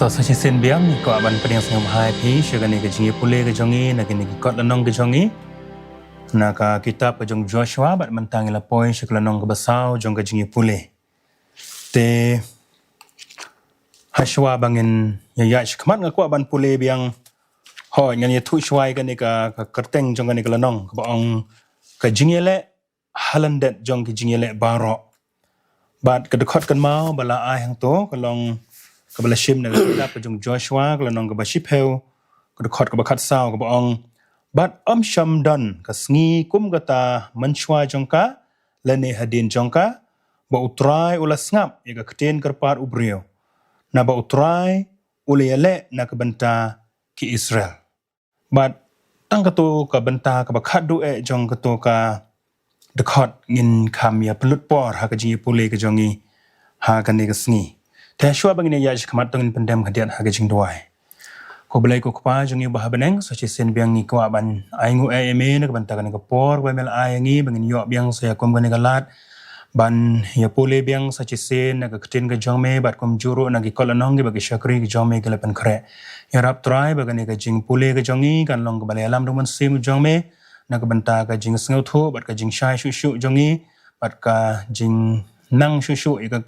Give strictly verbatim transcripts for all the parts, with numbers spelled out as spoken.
To sa shisien biang ngi kwah ban pdiang sngewbha ïa phi sha kane ka jingïapule ka jong ngi na kine ki kot lynnong ka jong ngi na ka kitab ka jong Joshua, bad mynta ngi la poi sha ka lynnong kaba saw jong ka jingïapule. Te hashwa ba ngin ïa ïaid shakhmat nga kwah ban pule biang, hooid, ngan ïathuh shwa ïa kane ka, ka kyrteng jong kane ka lynnong kaba ong ka jingïaleh ha lyndet jong ki jingïaleh baroh. Bad ka dkhot kynmaw ba la ai hangto ka long kaba la shim na ka kitab ka jong Joshua, ka lynnong kaba shiphew, ka dkhot kaba khatsaw, kaba ong: Bad ym shym don ka sngi kum kata mynshwa jong ka lane hadien jong ka, ba U Trai u la sngap ïa ka ktien kyrpad u briew, naba U Trai u la ïaleh na ka bynta ki Israel. Bad tang kato ka bynta kaba khatduh eh jong kato ka dkhot ngin kham ïa pynlut por ha ka jingïapule ka jong ngi ha kane ka sngi. Te hashwa ba ngin ïa ïaid shakhmat, to ngin pyndem khyndiat ha ka jingduwai. Ko Blei ko Kpa jong ngi ba ha bneng, sa shisien biang ngi kwah ban ainguh ïa me na ka bynta kane ka por ba me la ai ïa ngi ba ngin ïoh biang sa ïa kum kane ka lad ban ïapule biang sa shisien na ka ktien ka jong me, bad kumjuh ruh na ki kot lynnong kiba ki shakri ki jong me ki la pynkhreh. Ïarap Trai ba kane ka jingpule ka jong ngi kan long kaba la ïalam da u Mynsiem jong me na ka bynta ka jingsngewthuh bad ka jingshai shuh shuh jong ngi, bad ka jingnang shuh shuh ïa ka,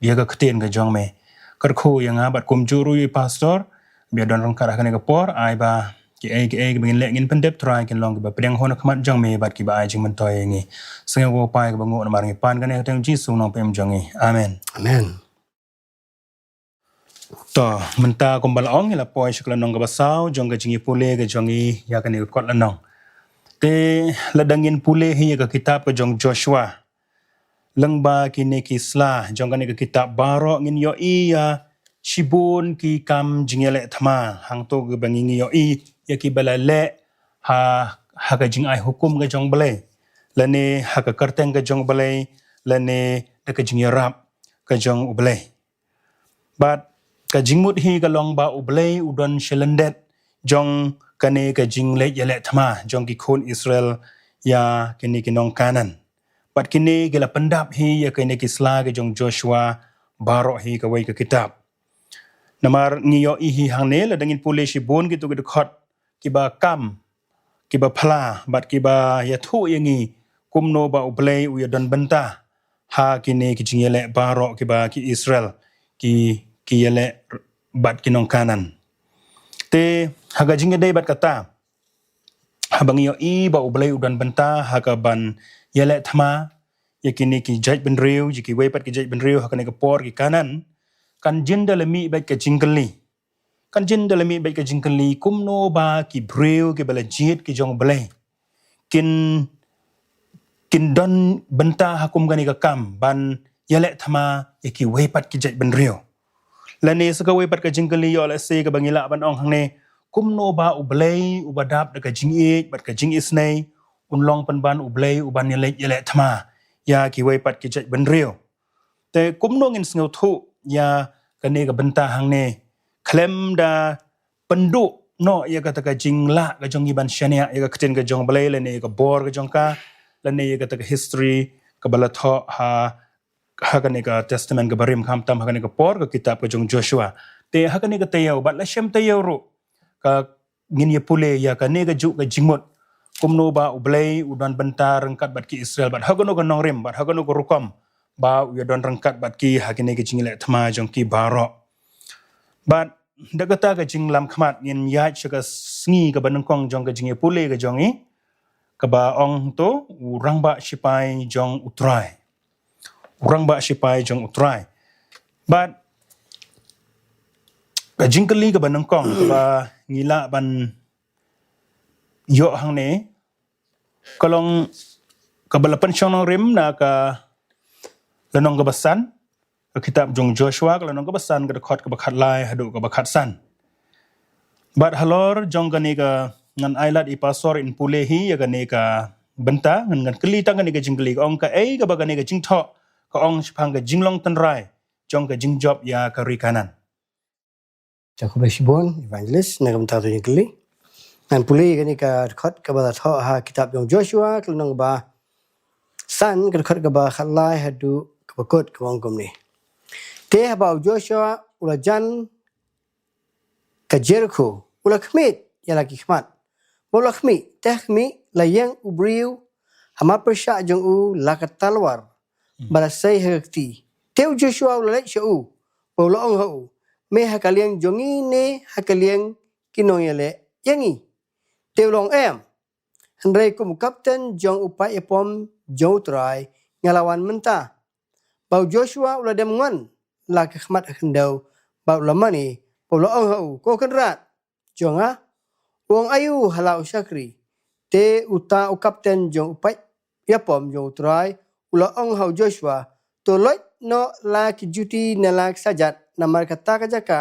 ïa ka ktien ka jong me. Kyrkhu ïa nga bad kumjuh ruh ïa i pastor ba ïa don ryngkat ha kane ka por, ai ba kiei kiei kiba ngin leh ngin pyndep, Trai, kin long kiba pdiang hok na khmat jong me bad kiba ai jingmyntoi ïa ngi. Sngew ko Kpa kaba nguh, namar ngi pan kane ha ka kyrteng Jisu Nongpynim jong ngi. Amen. Amen. To, mynta kumba la ong, ngi la poi sha ka lynnong kaba saw jong ka jingïapule ka jong ngi ïa kane ka kot lynnong. Te lada ngin pule hi ïa ka kitab ka jong Joshua, lyngba kine ki sla jong kane ka kitab baroh ngin ïohi ïa shibun ki kam jingïaleh thma hangto kiba ngi, ngi ïohi ïa kiba la leh ha, ha ka jingai hukum ka jong U Blei, lane ha ka kyrteng ka jong U Blei, lane da ka jingïarap ka jong U Blei. Bad ka jingmut hi ka long ba U Blei u don sha lyndet jong kane ka jingleh ïaleh thma jong ki khun Israel ïa kine ki nong Kanaan. Bad kine ki la pyndap hi ïa kine ki sla ki jong Joshua baroh hi kawei ka kitab. Namar ngi ïohi hi hangne, lada ngin pule shibun kito ki dkhot kiba kam, kiba phla, bad kiba ïathuh ïa ngi kumno ba U Blei u ïadon bynta ha kine ki jingïaleh baroh kiba ki Israel ki, ki ïaleh bad ki nong Kanaan. Te ha ka jingïadei bad kata, haba ngi ïohi ba U Blei u don bynta ha kaban ïaleh thma ïa kine ki jaitbynriew, ïa kiwei pat ki jaitbynriew ha kane ka por, ki Kanaan, kan jin da la mih beit ka jingkylli. Kan jin da la mih beit ka jingkylli kumno ba ki briew kiba la jied ki jong U Blei kin, kin don bynta ha kum kane ka kam ban ïaleh thma ïa kiwei pat ki jaitbynriew. Lane sa kawei pat ka jingkylli ïoh lehse kaba ngi lah ban ong hangne, kumno ba U Blei uba dap da ka jingïeit bad ka jingisynei un long pynban U Blei uban ïaleh, ïaleh thma ïa kiwei pat ki jaitbynriew. Te kumno ngin sngewthuh ïa kane ka bynta hangne khlem da pynduh noh ïa kata ka jinglah ka jong ngi ban shaniah ïa ka ktien ka jong U Blei, lane ïa ka bor ka jong ka, lane ïa kata ka history kaba la thoh ha, ha kane ka Testament kaba rim, khamtam ha kane ka por ka kitab ka jong Joshua. Te ha kane ka taïew bad la shem taïew ruh ka ngin ïa pule ïa kane kajuh ka jingmut kumno ba U Blei u don bynta ryngkat bad ki Israel, bad ha kano ka nongrim, bad ha kano ka rukom ba u ïadon ryngkat bad ki ha kine ki jingïaleh thma jong ki baroh. Bad da kata ka jinglam khmat ngin ïaid sha ka sngi kaba nyngkong jong ka jingïapule ka jong ngi, kaba ong to U Rangbah Shipai jong U Trai. U Rangbah Shipai jong U Trai. Bad ka jingkylli kaba nyngkong kaba ngi lah ban ïoh hangne ka long kaba la pynshong nongrim na ka lynnong kaba san, ka kitab jong Joshua, ka lynnong kaba san, ka dkhot kaba khatlai haduh kaba khatsan. Bad halor jong kane ka, ngan ai lad i pastor in pule hi ïa kane ka bynta, ngan, ngan kylli tang kane ka jingkylli, ka ong: Kaei kaba kane ka jingthoh ka ong shaphang ka jinglong tynrai jong ka jingjop ïa ka ri Kanaan? Te khublei shibun Evangelist na ka bynta ka jingkylli. Ngan pule ïa kane ka dkhot kaba la thoh ha kitab jong Joshua, ka lynnong kaba san, ka dkhot kaba khatlai haduh kaba kut, kaba ong kumne: Te haba u Joshua u la jan ka Jerikho, u la khmih ïa la ki khmat. Ba u la khmih, te khmih la ïeng u briew ha mar pyrshah jong u la ka talwar, ba la sei ha ka kti. Te u Joshua u la leit sha u, ba u la ong ha u, me ha ka liang jong ngi ne ha ka liang ki nongïaleh ïa ngi? Te u la ong, em. Hynrei kum u kapten jong u paid ïapom jong u Trai, nga la wan mynta. Ba u Joshua u la dem ngon la ka khmat ha khyndew, ba u la mane, ba u la ong ha u, ko Kynrad jong nga, u ong aïu ha la u shakri? Te uta u kapten jong u paid ïapom jong u Trai u la ong ha u Joshua, to loit noh la ki juti na la ki sajat namar kata ka jaka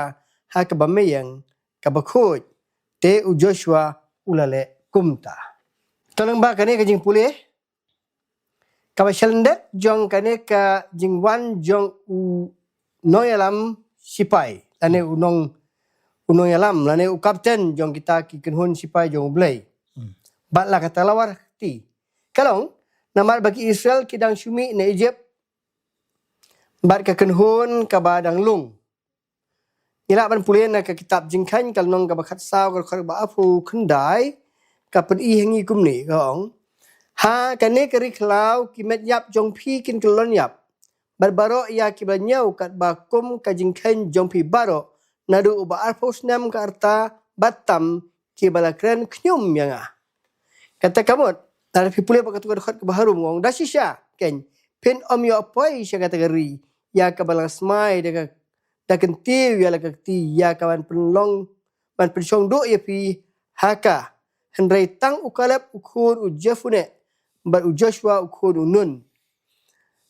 ha kaba me ïeng kaba khuid. Te u Joshua u la leh kumta. To lyngba kane ka jingpule, kaba shalyndet jong kane ka jingwan jong u nongïalam sipai, lane u nong, u nongïalam, lane u kapten jong kita ki kynhun sipai jong U Blei. Bad la ka talwar ha kti. Ka long, namar ba ki Israel ki dang shu mih na Egypt, bad ka kynhun kaba dang lung. Ngi lah ban pule na ka kitab Jingkheiñ ka lynnong kaba khatsaw ka dkhot ba arphew khyndai, ka pyni ha ngi kumne, ka ong, ha kane ka ri khlaw ki met ïap jong phi kin kyllon ïap, bad baroh ïa kiba la ñiew katba kum ka jingkheiñ jong phi baroh, naduh uba arphew snem ka rta bad tam, kiba la kren khñium ïa nga. Kata ka mut, lada phi pule bad katu ka dkhot kaba harum, ong da shisha, keiñ, phin ym ïoh poi sha kata ka ri ïa kaba la smai da ka, da kyntiew ïa la ka kti ïa ka ban pynlong, ban pynshong duh ïa phi ha ka. Hynrei tang u Kaleb u khun u Jephunneh bad u Joshua u khun u Nun.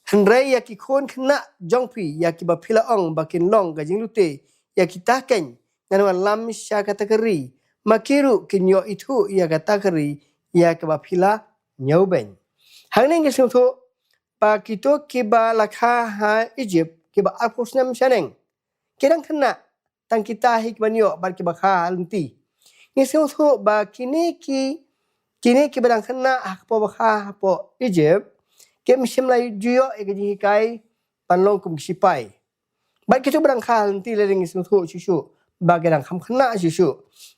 Hynrei ïa ki khun khynnah jong phi, ïa kiba phi la ong ba kin long ka jinglute, ïa kita keiñ ngan wan lam sha kata ka ri, ma ki ruh kin ïoh ithuh ïa kata ka ri ïa kaba phi la ñiewbeiñ. Hangne ngi sngewthuh ba kito kiba la kha ha Egypt, kiba arphew snem shaneng, ki dang khynnah, tang kita hi kiban ïoh bad kiba kha ha lynti. Ngi sngewthuh ba kine ki, kine kiba dang khynnah ha ka por ba kha hapoh Egypt, kim shym la ju ïoh ïa ka jinghikai ban long kum ki sipai. Bad kito ba dang kha ha lynti, lada ngi sngewthuh shuh shuh ba ki dang kham khynnah shuh shuh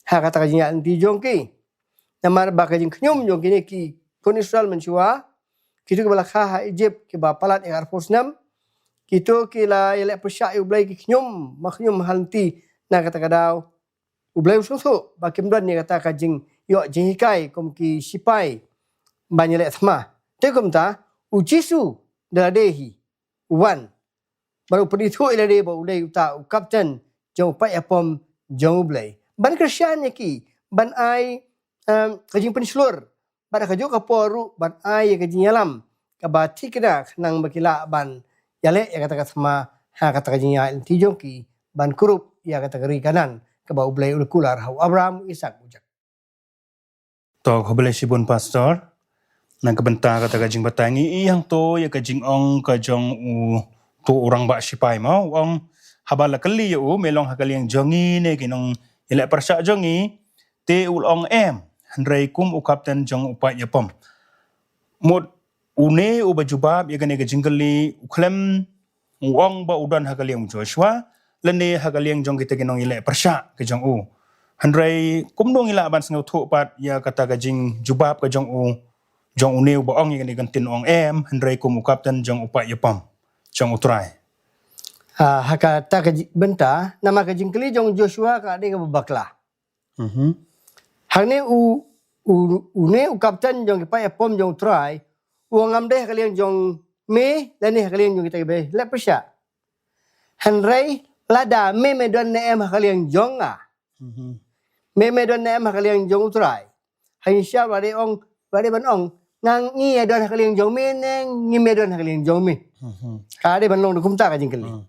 ha kata ka jingïaid lynti jong ki. Namar ba ka jingkhñium jong kine ki khun Israel mynshuwa, kito kiba la kha ha Egypt kiba palat ïa ka arphew snem, kito ki la ïaleh pyrshah ïa U Blei ki khñium ma khñium ha lynti. Na kata ka daw U Blei u sngewthuh ba kim don ïa kata ka jingïoh jinghikai kum ki sipai ban ïaleh thma. Te kumta, u Jisu da lade hi u wan, bad u pynithuh ïa lade ba u dei uta u kapten jong u paid ïapom jong U Blei, ban kyrshan ïa ki, ban ai, em, ka jingpynshlur, bad ha kajuh ka por ruh ban ai ïa ka jingïalam kaba thikna khnang ba ki lah ban ïaleh ïa kata ka thma ha kata ka jingïaid lynti jong ki, ban kurup ïa kata ka ri Kanaan kaba U Blei u la kular ha u Abraham, u Isaak, u Jakob. To, khublei shibun Pastor. Na ka bynta kata ka jingbatai, ngi ïohi hangto ïa ka jingong ka jong uto u rangbah sipai, mo, u ong, haba la kylli ïa u, me long ha ka liang jong ngi ne ki nongïaleh pyrshah jong ngi? Te u la ong, em, hynrei kum u kapten jong u paid ïapom. Mut une uba jubab ïa kane ka jingkylli u khlem, u ong ba u don ha ka liang u Joshua lane ha ka liang jong kita ki nongïaleh pyrshah ka jong u. Hynrei kumno ngi lah ban sngewthuh pat ïa kata ka jingjubab ka jong u, jong une uba ong ïa kane ka ktien, u ong, em, hynrei kum u kapten jong u paid ïapom jong u Trai? Ah, ha kata ka ji-, bynta, namar ka jingkylli jong u Joshua ka dei kaba bakla. Mhm. Hangne u, u, une u kapten jong ki paid ïapom jong u Trai u ong, ngam dei ha ka liang jong me lane ha ka liang jong kita kiba ïaleh pyrshah. Hynrei lada me me don ne em ha ka liang jong nga? Mhm. Me me don ne em ha ka liang jong u Trai? Ha ngi sha, ba dei ong, ba dei ban ong, nga, ngi ïa don ha ka liang jong me ne ngim ïa don ha ka liang jong me? Mhm. Ka dei ban long da kumta ka jingkylli. Hmm.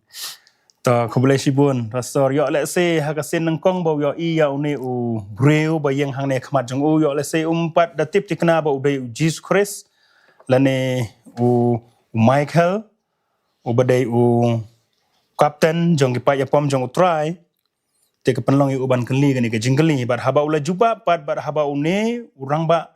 To, khublei shibun Pastor. Ïoh lehse ha ka sien nyngkong ba u ïohi ïa une u briew ba ïeng hangne ha khmat jong u, ïoh lehse um pat da tip thikna ba u dei u Jisu Khrist lane u, u Michael, uba dei u kapten jong ki paid ïapom jong u Trai. Te ka pynlong ïa u ban kylli kane ka jingkylli, bad haba u la jubab pat, bad haba une u rangbah,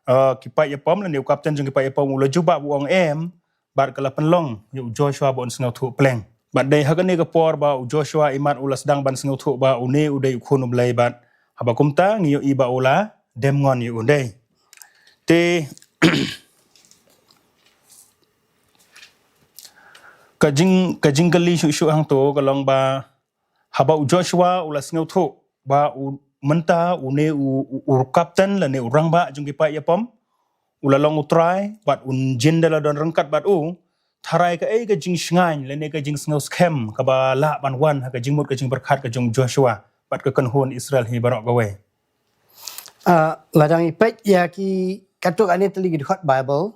uh, ki paid ïapom lane u kapten jong ki paid ïapom u la jubab, u ong, em, bad ka la pynlong ïa u Joshua ba un sngewthuh pleng. Bad dei ha kane ka por ba u Joshua imat u la sdang ban sngewthuh ba une u dei u khun u Blei bad haba kumta ngi ïohi ba u la dem ngon ïa u dei. Te ka jing, ka jingkylli shuh shuh hangto ka long ba haba u Joshua u la sngewthuh ba u mynta une u, u, u kapten lane u rangbah jong ki paid ïapom u la long u trai bad un jin da la don ryngkat bad u, tharai kaei ka jingshngaiñ lane ka jingsngewskhem kaba lah ban wan ha ka jingmut ka jingpyrkhat ka jong u Joshua bad ka kynhun Israel hi baroh kawei. Ah, lada ngi peit ïa ki katto katne tylli ki dkhot Baibl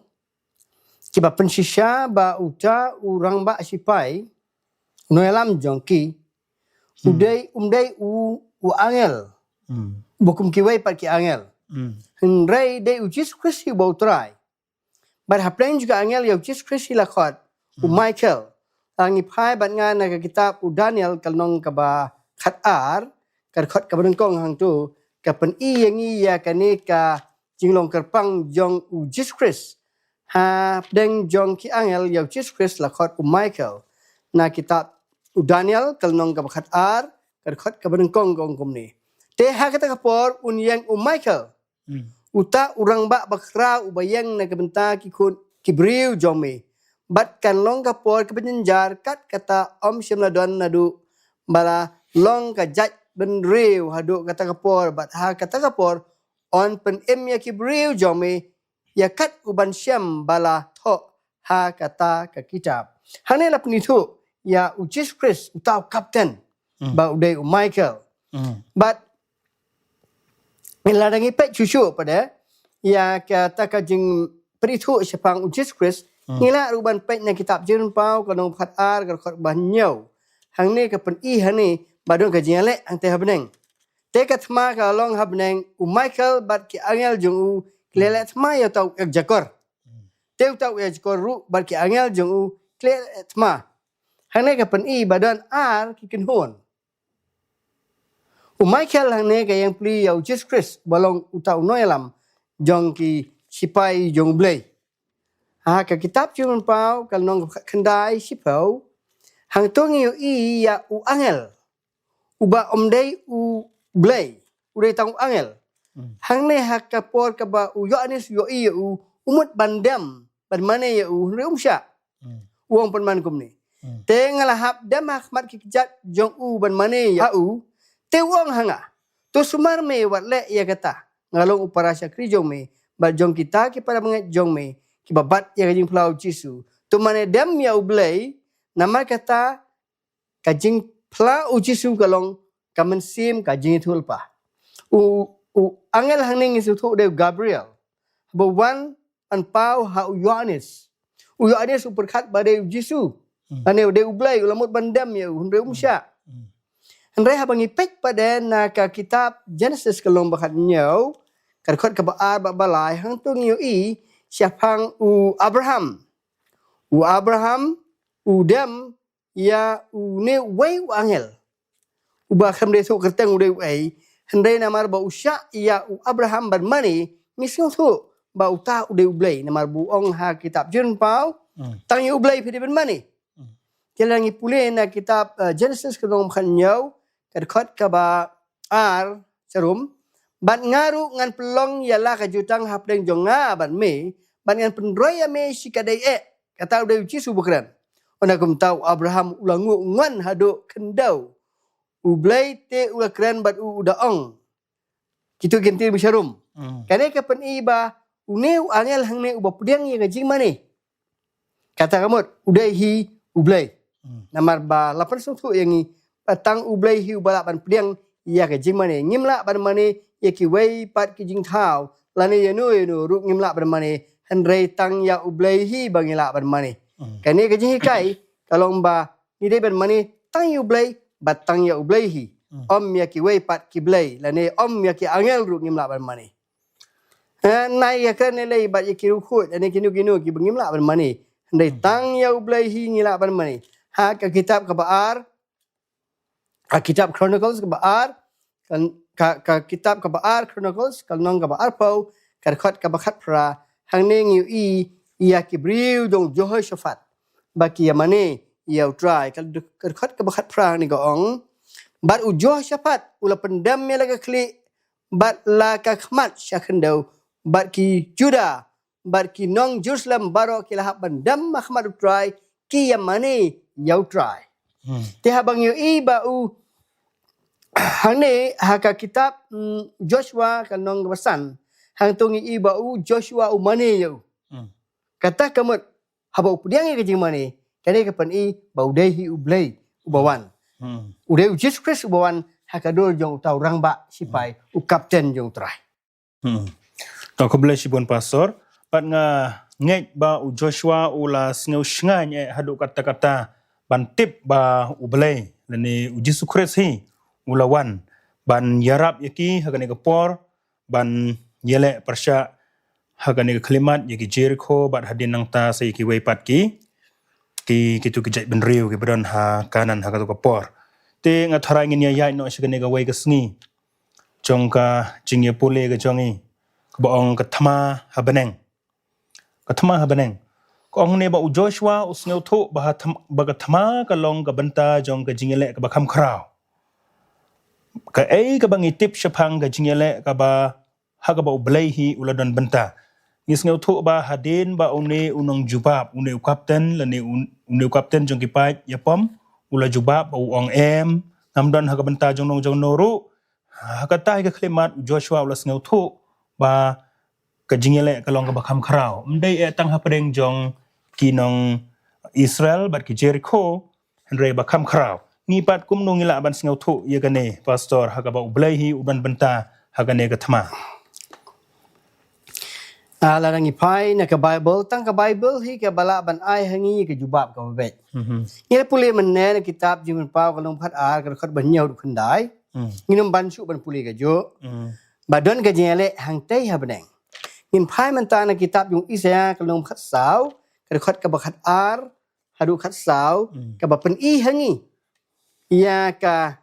kiba pynshisha ba uta u rangbah sipai u nongïalam jong ki u dei, um dei u, u angel. Hmm. Ba kum kiwei pat ki angel. Hmm. Hynrei dei u Jisu Khrist hi ba u trai. Bad hapdeng jong ka angel ïa u Jisu Khrist hi la khot u Michael. Lada ngi phai bad nga na ka kitab u Daniel ka lynnong kaba khatar, ka dkhot kaba nyngkong hangto ka pyni ïa ngi ïa kane ka jinglong kyrpang jong u Jisu Khrist. Hapdeng jong ki angel ïa u Jisu Khrist la khot u Michael. Na kitab u Daniel ka lynnong kaba khatar, ka dkhot kaba nyngkong ka ong kumne. Te ha kata ka por un ïeng u Michael. Hmm. Uta u rangbah bakhraw uba ïeng na ka bynta ki khun ki briew jong me. Bad kan long ka por kaba jynjar kat kata ym shym la don naduh ba la long ka jaitbynriew haduh kata ka por bad ha kata ka por yn pynim ïa ki briew jong me ïa kat u ban shem ba la thoh ha kata ka kitab. Hangne la pynithuh ïa u Jisu Khrist uta u kapten. Hmm. Ba u dei u Michael. Hmm. Bad lada ngi peit shuh shuh pat ïa kata ka jingpynithuh shaphang u Jisu Khrist, hmm, ngi lah ruh ban peit na kitab Jingpynpaw ka lynnong khatar ka dkhot ba hynñiew. Hangne ka pyni hangne ba don ka jingïaleh hangtei ha bneng. Te ka thma ka long ha bneng, u Michael bad ki angel jong u ki la leh thma ïa uta u ïakjakor. Te uta u ïakjakor ruh bad ki angel jong u ki la leh thma. Hangne ka pyni ba don ar ki kynhun. U Michael hangne ka ïeng plie ïa u Jisu Khrist ba long uta u nongïalam jong ki sipai jong u Blei. Ha ka kitab Jingpynpaw ka lynnong kaba khatkhyndai shiphew hangto ngi ïohi ïa u angel. Uba ym dei u Blei, u dei tang u angel. Hmm. Hangne ha ka por kaba u Ïoannis u ïohi ïa u, u mut ban dem ban mane ïa u, hynrei um shah. Hmm. U ong pynban kumne. Hmm. Te nga la hap dem ha khmat ki kjat jong u ban mane ïa u, te u ong ha nga, to sumar me wat leh ïa kata. Nga long u para shakri jong me bad jong kita ki para bangeit jong me kiba bat ïa ka jingphla u Jisu. To mane dem ïa u Blei, namar kata ka jingphla u Jisu ka long ka mynsiem ka jingïathuhlypa. U, u angel hangne ngi sngewthuh u dei u Gabriel. Ba wan ban paw ha u Ïoannis. U Ïoannis u pyrkhat ba dei u Jisu. Hmm. Lane u dei u Blei, u la mut ban dem ïa u, hynrei um shah. Hmm. Hynrei haba ngi peit pat de na ka kitab Genesis ka lynnong ba khathynñiew, ka dkhot kaba ar bad ba lai, hangto ngi ïohi shaphang u Abraham. U Abraham u dem ïa une uwei u angel. Uba khlem dei thuh kyrteng u dei uei, hynrei namar ba u shah ïa u Abraham ban mane, ngi sngewthuh ba uta u dei u Blei, namar ba u ong ha kitab Jingpynpaw, hmm, tang ïa u Blei phi dei ban mane. Hmm. Te lada ngi pule na kitab, eh, Genesis ka lynnong ba khathynñiew, ka dkhot kaba ar jarum, bad nga ruh ngan pynlong ïa la ka jutang hapdeng jong nga bad me, bad ngan pynroi ïa me shi katdei eh, kata u dei u Jisu ba kren. Ynda kumta u Abraham u la nguh ngon haduh khyndew. U Blei te u la kren bad u, u da ong, kito ki ktien ba jarum. Hmm. Kane ka pyni ba une u angel hangne uba pdiang ïa ka jingmane, kata ka mut u dei hi u Blei. Hmm. Namar ba la pynsngewthuh ïa ngi ba tang u Blei hi uba lah ban pdiang ïa ka jingmane. Ngim lah ban mane ïa kiwei pat ki jingthaw, lane ïano ïano ruh ngim lah ban mane, hynrei tang ïa u Blei hi ba ngi lah ban mane. Hmm. Kane ka jinghikai ka long ba ngi dei ban mane tang ïa u Blei, bad tang ïa u Blei hi. Hmm. Ym ïa kiwei pat ki blei, lane ym ïa ki angel ruh ngim lah ban mane. Eh, nai ïa kren lei lei bad ïa ki riewkhuid, lane kino kino kiba ngim lah ban mane. Hynrei, hmm, tang ïa u Blei hi ngi lah ban mane. Ha ka kitab kaba ar, ka kitab Chronicles kaba ar, kan, ka, ka kitab kaba ar Chronicles, ka lynnong kaba arphew, ka dkhot kaba khatphra, hangne ngi ïohi ïa ki briew jong u Jehoshaphat ba ki ïa mane ïa U Trai. Ka dkhot kaba khatphra hangne ka ong, bad u Jehoshaphat u la pyndem ïa la ka khlieh bad la ka khmat sha khyndew, bad ki Juda bad ki nong Jerusalem baroh ki la hap ban dem ha khmat U Trai, ki ïa mane ïa U Trai. Te haba ngi ïohi ba u hangne ha ka kitab, mm, Joshua ka lynnong kaba san, hangto ngi ïohi ba u Joshua u mane ïa u. Kata ka mut haba u pdiang ïa ka jingmane, kane ka pyni ba u dei hi U Blei uba wan. U dei U Jisu Khrist uba wan ha ka dur jong uta u rangbah sipai, u kapten jong U Trai. Hmm. To khublei shibun Pastor. Bad nga ngeit ba u Joshua u la sngew shngaiñ eh haduh katta katta ban tip ba U Blei lane U Jisu Khrist hi u la wan ban ïarap ïa ki ha kane ka por, ban ïaleh pyrshah ha kane ka khyllipmat ïa ki Jerikho bad hadien nangta sa ïa kiwei pat ki, ki, kitu ki jaitbynriew kiba don ha Kanaan ha katu ka por. Te nga tharai ngin ïa ïaid noh sha kane kawei ka sngi jong ka jingïapule ka jong ngi, kaba ong ka thma ha bneng. Ka thma ha bneng. Ka ong ne ba u Joshua u sngewthuh ba ha tham-, ba ka thma ka long ka bynta jong ka jingïaleh kaba kham khraw. Kaei kaba ngi tip shaphang ka jingïaleh kaba ha kaba U Blei hi u la don bynta? Ngi sngewthuh ba hadien ba une u nongjubab, une u kapten, lane un-, une u kapten jong ki paid ïapom u la jubab ba u ong em, ngam don ha ka bynta jong no jong no ruh. Ha kata hi ka khyllipmat u Joshua u la sngewthuh ba ka jingïaleh ka long kaba kham khraw. Ym dei eh tang hapdeng jong ki nong Israel bad ki Jerikho, hynrei ba kham khraw. Ngi pat kumno ngi lah ban sngewthuh ïa kane, Pastor, ha kaba U Blei hi u don bynta ha kane ka thma? Ah, lada ngi phai na ka Baibl, tang ka Baibl hi kaba lah ban ai ha ngi ka jubab kaba beit. Ngi la pule mynne na kitab Jingpynpaw ka lynnong khatar, ka dkhot ba hynñiew haduh khyndai. Ngin ym ban shuh ban pule kajuh. Ba don ka jingïaleh hangtei ha bneng. Ngin phai mynta na kitab jong u Isaïah ka lynnong khatsaw, ka dkhot kaba khatar haduh khatsaw, kaba pyni ha ngi ïa ka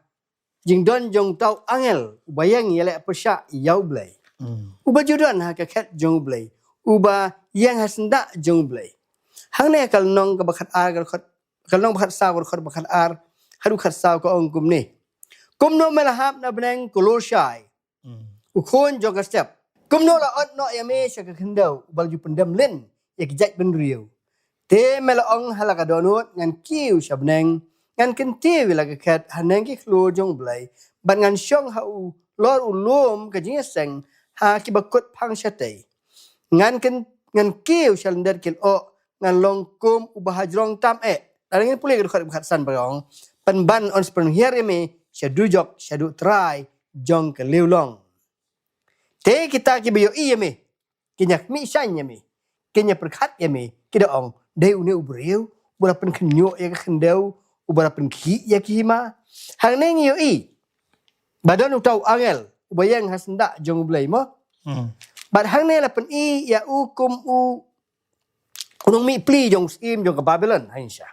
jingdon jong uta u angel uba ïeng ïaleh pyrshah ïa U Blei. Uba ju don ha ka khet jong U Blei, uba ïeng ha syndah jong U Blei. Hangne ka lynnong kaba khatar, ka dkhot, ka lynnong ba khatsaw, ka dkhot ba khatar haduh khatsaw, ka ong kumne: Kumno me la hap na bneng, ko lur shai, u khun jong ka step? Kumno la ot noh ïa me sha ka khyndew, uba la ju pyndem lin ïa ki jaitbynriew? Te me la ong ha la ka dohnud, ngan kiew sha bneng, ngan kyntiew ïa la ka khet haneng ki khlur jong U Blei, bad ngan shong ha u lor u lum ka jingïaseng ha kiba kut phang shatei. Ngan kyn-, ngan kiew sha lyndet ki lyoh, ngan long kum uba hajrong tam eh. Lada ngin pule ka dkhot ba khatsan ba ong, pynban yn sa pynhiar ïa me sha dujok, shaduh trai jong ka liewlong. Te kita kiba ïohi ïa me, kin ïa khmih shaiñ ïa me, kin ïa pyrkhat ïa me, ki da ong, dei une u briew uba la pynkhynñiuh ïa ka khyndew, uba la pynkhih ïa ki hima? Hangne ngi ïohi ba don uta u angel uba ïeng ha syndah jong U Blei mo. Bad hangne la pyni ïa u kum u, u nongmihpli jong u syiem jong ka Babilon, ha, insha.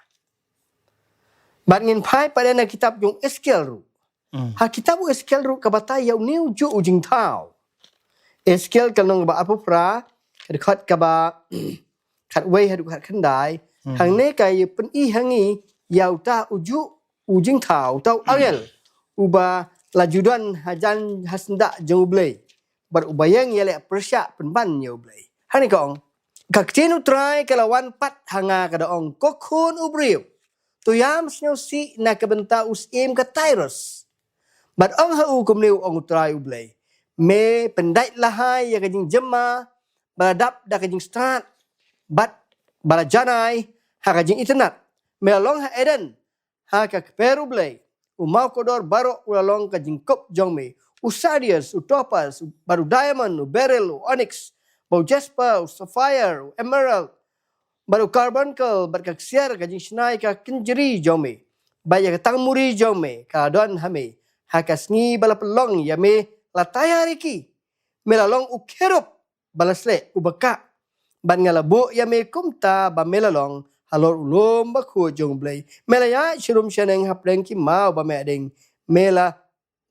Bad ngin phai pat na kitab jong u Esekiel ruh. Ha kitab u Esekiel ruh ka batai ïa une u juh u jingthaw. Esekiel ka lynnong ba arphew phra, ka dkhot kaba khatwei haduh khatkhyndai. Hangne ka ïa pyni ha ngi ïa uta u juh u jingthaw, uta u angel uba la ju don hajan ha syndah jong U Blei, bad uba ïeng ïaleh pyrshah pynban ïa U Blei. Hangne ka ong: Ka ktien U Trai ka la wan pat ha nga, ka da ong, ko khun u briew, to ïam sngewsih na ka bynta u syiem ka Tyrus, bad ong ha u, kumne u ong U Trai U Blei: Me pyndait lahai ïa ka jingjemma ba la dap da ka jingstad, bad ba la janai ha ka jingitynnad. Me la long ha Eden ha ka kper U Blei. U maw kordor baroh u la long ka jingkup jong me. U sardius, u topaz, bad u diamond, u beryl, u onyx, bad u jasper, u sapphire, u emerald, bad u carbuncle, bad ka ksiar ka jingshna ïa ka kynjri jong me, bad ïa ka tangmuri jong me ka la don ha me. Ha ka sngi ba la pynlong ïa me la taiar ïa ki. Me la long u kherub ba la sleh, uba kah, bad nga la buh ïa me kumta ba me la long halor u lum bakhuid jong U Blei. Me la ïaid sharum shaneng hapdeng ki maw ba me ding. Me la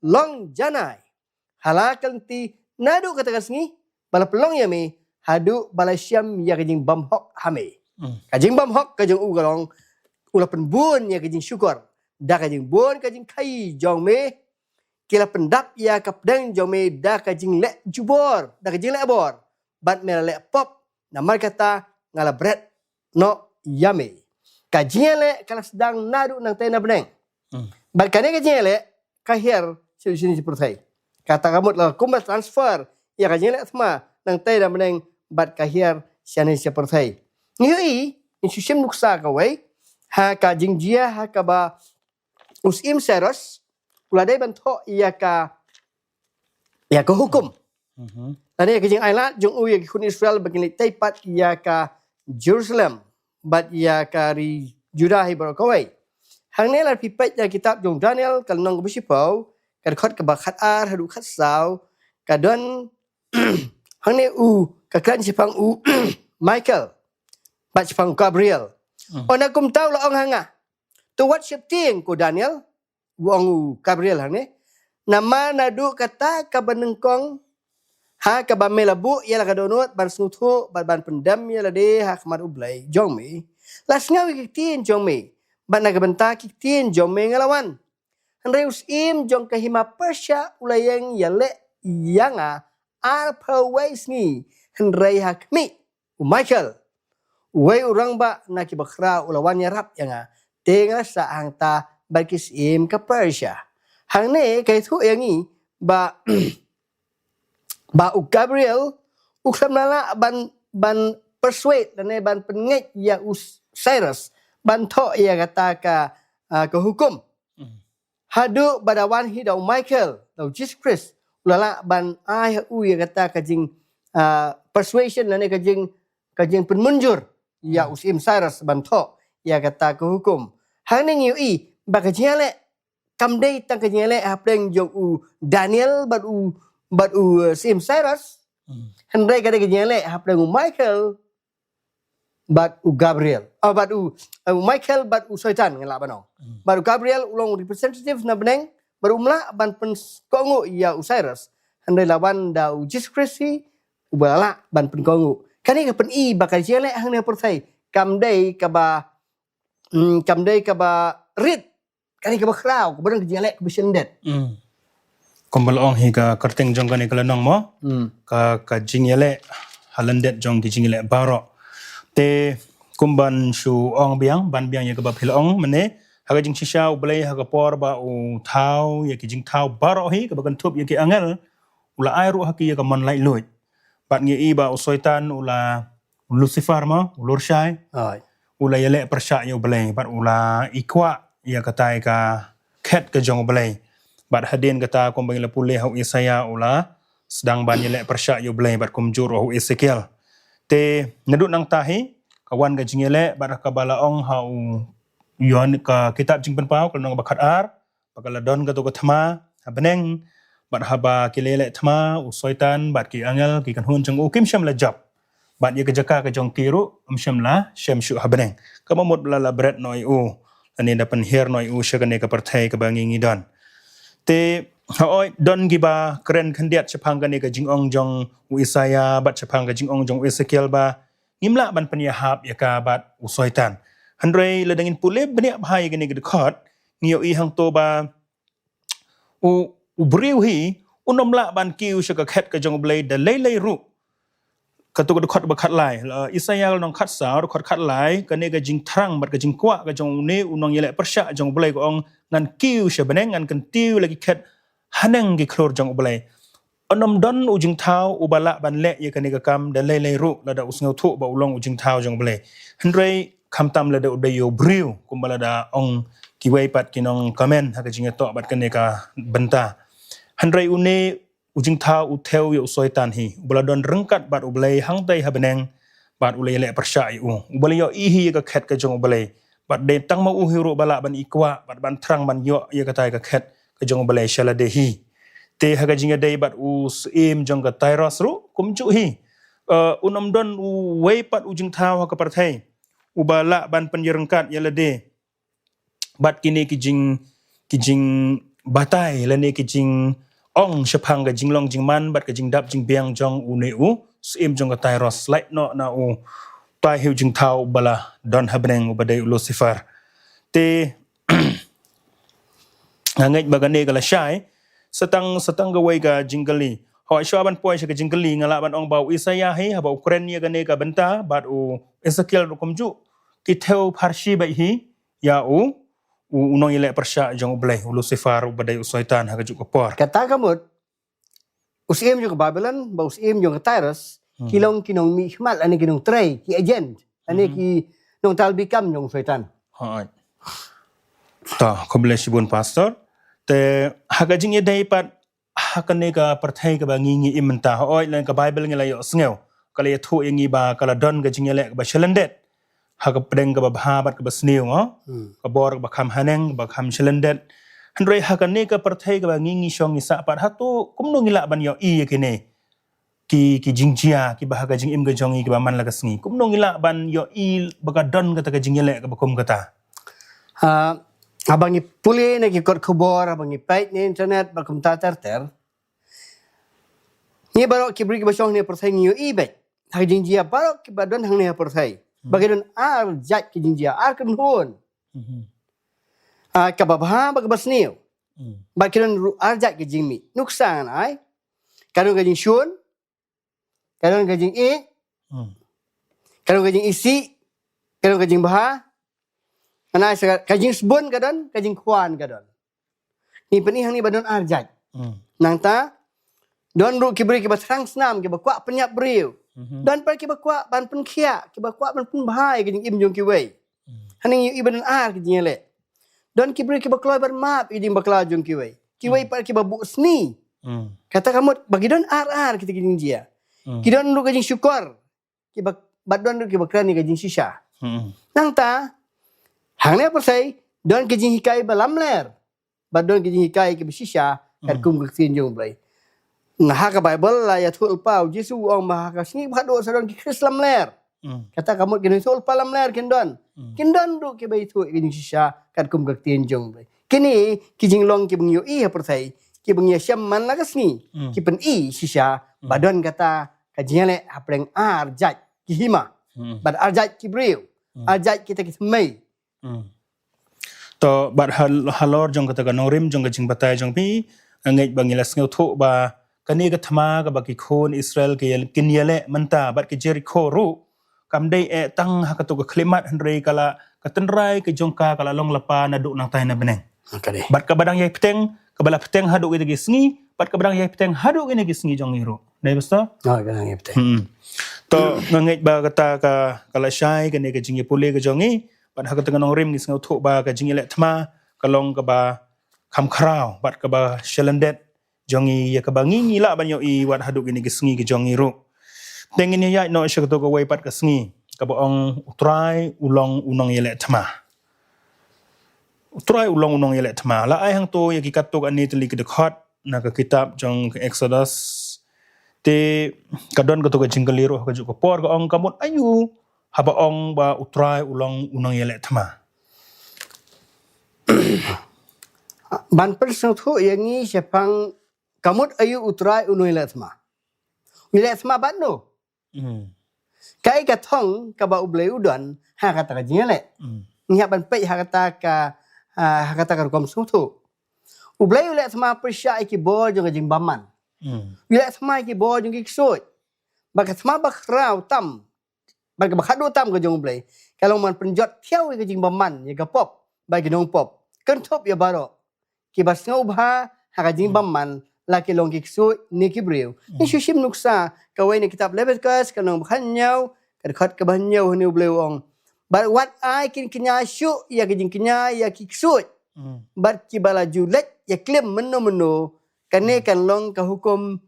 long janai ha la ka lynti naduh kata ka sngi ba la pynlong ïa me haduh ba la shem ïa ka jingbymhok ha me. Ka jingbymhok ka jong u ka long u la pynbun ïa ka jingshukor da ka jingbun ka jingkhaii jong me. Ki la pyndap ïa ka pdeng jong me da ka jingleh jubor, da ka jingleh bor, bad me la leh pop. Namar kata nga la bret noh ïa me. Ka jingïaleh ka la sdang naduh nangtei na bneng. Bad kane ka jingïaleh ka hiar sha shane sha pyrthei. Kata ka mut la kumba transfer ïa ka jingïaleh thma nangtei na bneng bad ka hiar shane sha pyrthei. Ngi ïohi, ngi shu shim nuksa kawei ha ka jingjia ha kaba u Syiem Cyrus u la dei ban thoh ïa ka, ïa ka hukum. Lane ïa ka jingailad jong u ïa ki khun Israel ba kin leit tei pat ïa ka Jerusalem bad ïa ka ri Judah hi baroh kawei. Hangne lada phi peit ïa ka kitab jong Daniel ka lynnong kaba shiphew, ka dkhot kaba khatar haduh khatsaw, ka don hangne u, ka kren shaphang u Michael bad shaphang u Gabriel. Ynda kumta u la ong ha nga, to wat sheptieng ko Daniel, u ong u Gabriel hangne. Namar naduh kata kaba nyngkong ha kaba me la buh ïa la ka dohnud ban sngewthuh bad ban pyndem ïa lade ha khmat U Blei jong me, la sngew ïa ki ktien jong me, bad na ka bynta ki ktien jong me nga la wan. Hynrei u syiem jong ka hima Persia u la ïeng ïaleh ïa nga arphew wei sngi, hynrei ha khmih u Michael, uwei u rangbah na ki bakhraw, u la wan ïarap ïa nga, te nga la sah hangta bad ki syiem ka Persia. Hangne ka ïathuh ïa ngi ba, ba u Gabriel u khlem la lah ban, ban persuade lane ban pynngeit ïa u Cyrus ban thoh ïa kata ka, ah, ka hukum. Haduh ba da wan hi da u Michael, da u Jisu Khrist, u la lah ban ai ha u ïa kata ka jing, ah, persuasion lane ka jing, ka jingpynmynjur ïa u syiem Cyrus ban thoh ïa kata ka hukum. Hangne ngi ïohi ba ka jingïaleh kam dei tang ka jingïaleh hapdeng jong u Daniel bad u, bad u, eh, syiem Cyrus. Hynrei ka dei ka jingïaleh hapdeng u Michael bad u Gabriel. Ah, bad u, eh, u Michael bad u Soitan, ngan lah ban ong. Bad u Gabriel u long representative na bneng, bad um lah ban pynkohnguh ïa u Cyrus. Hynrei la wan da u Jisu Khrist hi, uba la lah ban pynkohnguh. Kane ka pyni ba ka jingïaleh hangne ha pyrthei kam dei kaba, mm, kam dei kaba rit, kane kaba khraw, kaba don ka jingïaleh kaba shyndet. Kumba la ong hi ka kyrteng jong kane ka lynnong mo, ka, ka jingïaleh ha lyndet jong ki jingïaleh baroh. Te kumban shu ong biang, ban biang ïa kaba phi la ong mynne, ha ka jingshisha U Blei ha ka por ba u thaw ïa ki jingthaw baroh hi, kaba kynthup ïa ki angel, u la ai ruh ha ki ïa ka mon laitluid. Bad ngi ïohi ba u Soitan u la, u Lucifer mo, u Lurshai, u la ïaleh pyrshah ïa U Blei, bad u la ikwah ïa katai ka khet ka jong U Blei. Bad hadien kata kumba ngi la pule ha u Isaïah u la sdang ban ïaleh pyrshah ïa U Blei, bad kumjuh ruh ha u Esekiel. Te naduh nangta hi ka wan ka jingïaleh, bad kaba la ong ha u Ïoannis ka kitab Jingpynpaw ka lynnong ba khatar, ba ka la don kato ka thma ha bneng, bad haba ki la ïaleh thma, u Soitan bad ki angel, ki kynhun jong u, kim shym la jop. Bad ïa ka jaka ka jong ki ruh ym shym la shem shuh ha bneng. Kaba mut ba la la bret noh ïa u, lane da pynhiar noh ïa u sha kane ka pyrthei kaba ngi ngi don. Te hooid, don kiba kren khyndiat shaphang kane ka jingong jong u Isaïah bad shaphang ka jingong jong u Esekiel ba ngim lah ban pynïahap ïa ka bad u Soitan. Hynrei lada ngin pule bniah bha ïa kane ka dkhot, ngi ïohi hangto ba u, u briew hi un ym lah ban kiew sha ka khet ka jong U Blei da lei lei ruh. Kato ka dkhot ba khatlai, la, Isaïah lynnong khatsaw, dkhot khatlai, kane ka jingthrang bad ka jingkwah ka jong une u nongïaleh pyrshah jong U Blei ka ong, ngan kiew sha bneng, ngan kyntiew la ki khet haneng ki khlur jong U Blei. Un ym don u jingthaw uba lah ban leh ïa kane ka kam da lei lei ruh lada u sngewthuh ba u long u jingthaw jong U Blei. Hynrei khamtam lada u dei ïa u briew, kumba la da ong kiwei pat ki nongcomment ha ka jingïatoh bad kane ka bynta. Hynrei une u jingthaw u thew ïa u Soitan hi, uba la don ryngkat bad U Blei hangtei ha bneng, bad u la ïaleh pyrshah ïa u, uba la ïohi hi ïa ka khet ka jong U Blei. Bad dei tang ma u hi ruh ba lah ban ikwah bad ban thrang ban ïoh ïa katai ka khet ka jong U Blei sha lade hi. Te ha ka jingïadei bad u syiem jong ka Tyrus ruh kumjuh hi. Eh, un ym don uwei pat u jingthaw ha ka pyrthei uba lah ban pynïaryngkat ïa lade bad kine ki jing, ki jingbatai lane ki jingong shaphang ka jinglong jingman bad ka jingdap jingbiang jong une u syiem jong ka Tyrus, lait noh na utai hi u jingthaw uba la don ha bneng uba dei u Lucifer. Te nga ngeit ba kane ka la shai, sa tang, sa tang kawei ka jingkylli. Hooid, shuwa ban poi sha ka jingkylli, nga lah ban ong ba u Isaïah hi, haba u kren ïa kane ka bynta, bad u Ezekiel ruh kumjuh, ki thew pharshi bha hi ïa u, u, u nongïaleh pyrshah jong U Blei, u Lucifer, uba dei u Soitan ha kajuh ka por. Kata ka mut, u syiem jong ka Babylon bad u syiem jong ka Tyrus, ki long ki nongmihkhmat, lane ki nongtrei, ki agent, lane ki nongtalbi kam jong u Soitan. Hooid. To, khublei shibun, Pastor. Te ha ka jingïadei pat ha kane ka pyrthei kaba ngi, ngi im mynta, hooid, lane ka Bible ngi la ïohsngew, ka la ïathuh ïa ngi ba ka la don ka jingïaleh kaba shalyndet ha ka pdeng kaba bha bad kaba sniew, oh? Ka bor kaba kham haneng, kaba kham shalyndet. Hynrei ha kane ka pyrthei kaba ngi, ngi shong ngi sah pat, hato kumno ngi lah ban ïohi ïa kine ki, ki jingjia kiba ha ka jingim ka jong ngi kiba man la ka sngi? Kumno ngi lah ban ïohi ba ka don kata ka jingïaleh kaba kum kata? Ah, haba ngi pule na ki kot khubor, haba ngi peit na internet, bad kumta ter ter, ngi baroh ki briew kiba shong hangne ha pyrthei ngi ïohi beit ha ka jingjia baroh kiba don hangne ha pyrthei. Ba ki don ar jait ki jingjia, ar kynhun. Ah, kaba bha bad kaba sniew. Bad ki don ruh ar jait ki jingmih. Nuksa ngan ai. Ka don ka jingshun, ka don ka jingïeit, ka don ka jingisih, ka don ka jingbha. Ngan ai sa ka jingsbun ka don, ka jingkhwan ka don. Ngi pyni hangne ba don ar jait. Nangta don ruh ki briew kiba thrang snam, kiba kwah pynïap briew. Don pat kiba kwah ban pynkhiah, kiba kwah ban pynbha ïa ka jingim jong kiwei. Hangne ngi ïohi ba don ar ki jingïaleh. Don ki briew kiba kloi ban map ïa ka jingbakla jong kiwei. Kiwei pat kiba buh sni. Kata ka mut ba ki don ar ar kita ki jingjia. Ki don ruh ka jingshukor, kiba, bad don ruh kiba kren ïa ka jingshisha. Nangta hangne ha pyrthei don ki jinghikai ba lamler, bad don ki jinghikai kiba shisha katkum ka ktien jong U Blei. Na ha ka Bible la ïathuh lypa, u Jisu u ong ba ha ka sngi ba khatduh sa don ki Khrist lamler. Kata ka mut ki nongïathuh lypa lamler kin don. Kin don ruh kiba ïathuh ïa ka jingshisha katkum ka ktien jong U Blei. Kine ki jinglong kiba ngi ïohi ha pyrthei, kiba ngi ïashem man la ka sngi, ki pyni shisha ba don kata ka jingïaleh hapdeng ar jait ki hima, bad ar jait ki briew, ar jait kita ki thymmei. To, bad hal-, halor jong kata ka nongrim jong ka jingbatai jong phi, nga ngeit ba ngi la sngewthuh ba kane ka thma kaba ki khun Israel ki ïa-, kin ïaleh mynta bad ki Jerikho ruh, kam dei eh tang ha kato ka khyllipmat, hynrei ka la, ka tynrai ka jong ka ka la long lypa naduh nangtai na bneng. Bad kaba dang ïai bteng, kaba la bteng haduh kine ki sngi, bad kaba dang ïai bteng haduh kine ki sngi jong ngi ruh. Dei, Pastor? To, nga ngeit ba kata ka, ka la shai kane ka jingïapule ka jong ngi, bad ha kata ka nongrim ngi sngewthuh ba ka jingïaleh thma ka long kaba kham khraw bad kaba shalyndet jong ngi, ïa kaba ngi, ngi lah ban ïohi wat haduh kine ki sngi ki jong ngi ruh. Te ngin ïaid noh sha kato kawei pat ka sngi kaba ong U Trai u long u nongïaleh thma. U Trai u long u nongïaleh thma. La ai hangto ïa ki katto katne tylli ki dkhot na ka kitab jong ka Exodus. Te ka don kato ka jingkylli ruh ha kajuh ka por, ka ong, ka mut aïu haba ong ba U Trai u long u nongïaleh thma? Ban pynsngewthuh ïa ngi shaphang ka mut aïu U Trai u nongïaleh thma. U ïaleh thma bad no? Kaei ka thong kaba U Blei u don ha kata ka jingïaleh? Ngi hap ban peit ha kata ka, ha, ha kata ka rukom sngewthuh. U Blei u leh thma pyrshah ïa ki bor jong ka jingbymman. U leh thma ïa ki bor jong ki ksuid. Bad ka thma bakhraw tam, bad kaba khadduh tam ka jong U Blei, ka long ban pynjot thiaw ïa ka jingbymman, ïa ka pop, bad ki nongpop. Kynthup ïa baroh kiba sngewbha ha ka jingbymman, la ki long ki ksuid ne ki briew. Ngi shu shim nuksa kawei na kitab Leviticus, ka lynnong ba khathynñiew, ka dkhot kaba hynñiew, hangne U Blei u ong, bad wat ai kin kñia shuh ïa ka jingkñia ïa ki ksuid. Bad kiba la ju leit ïaklim mynno mynno, kane kan long ka hukum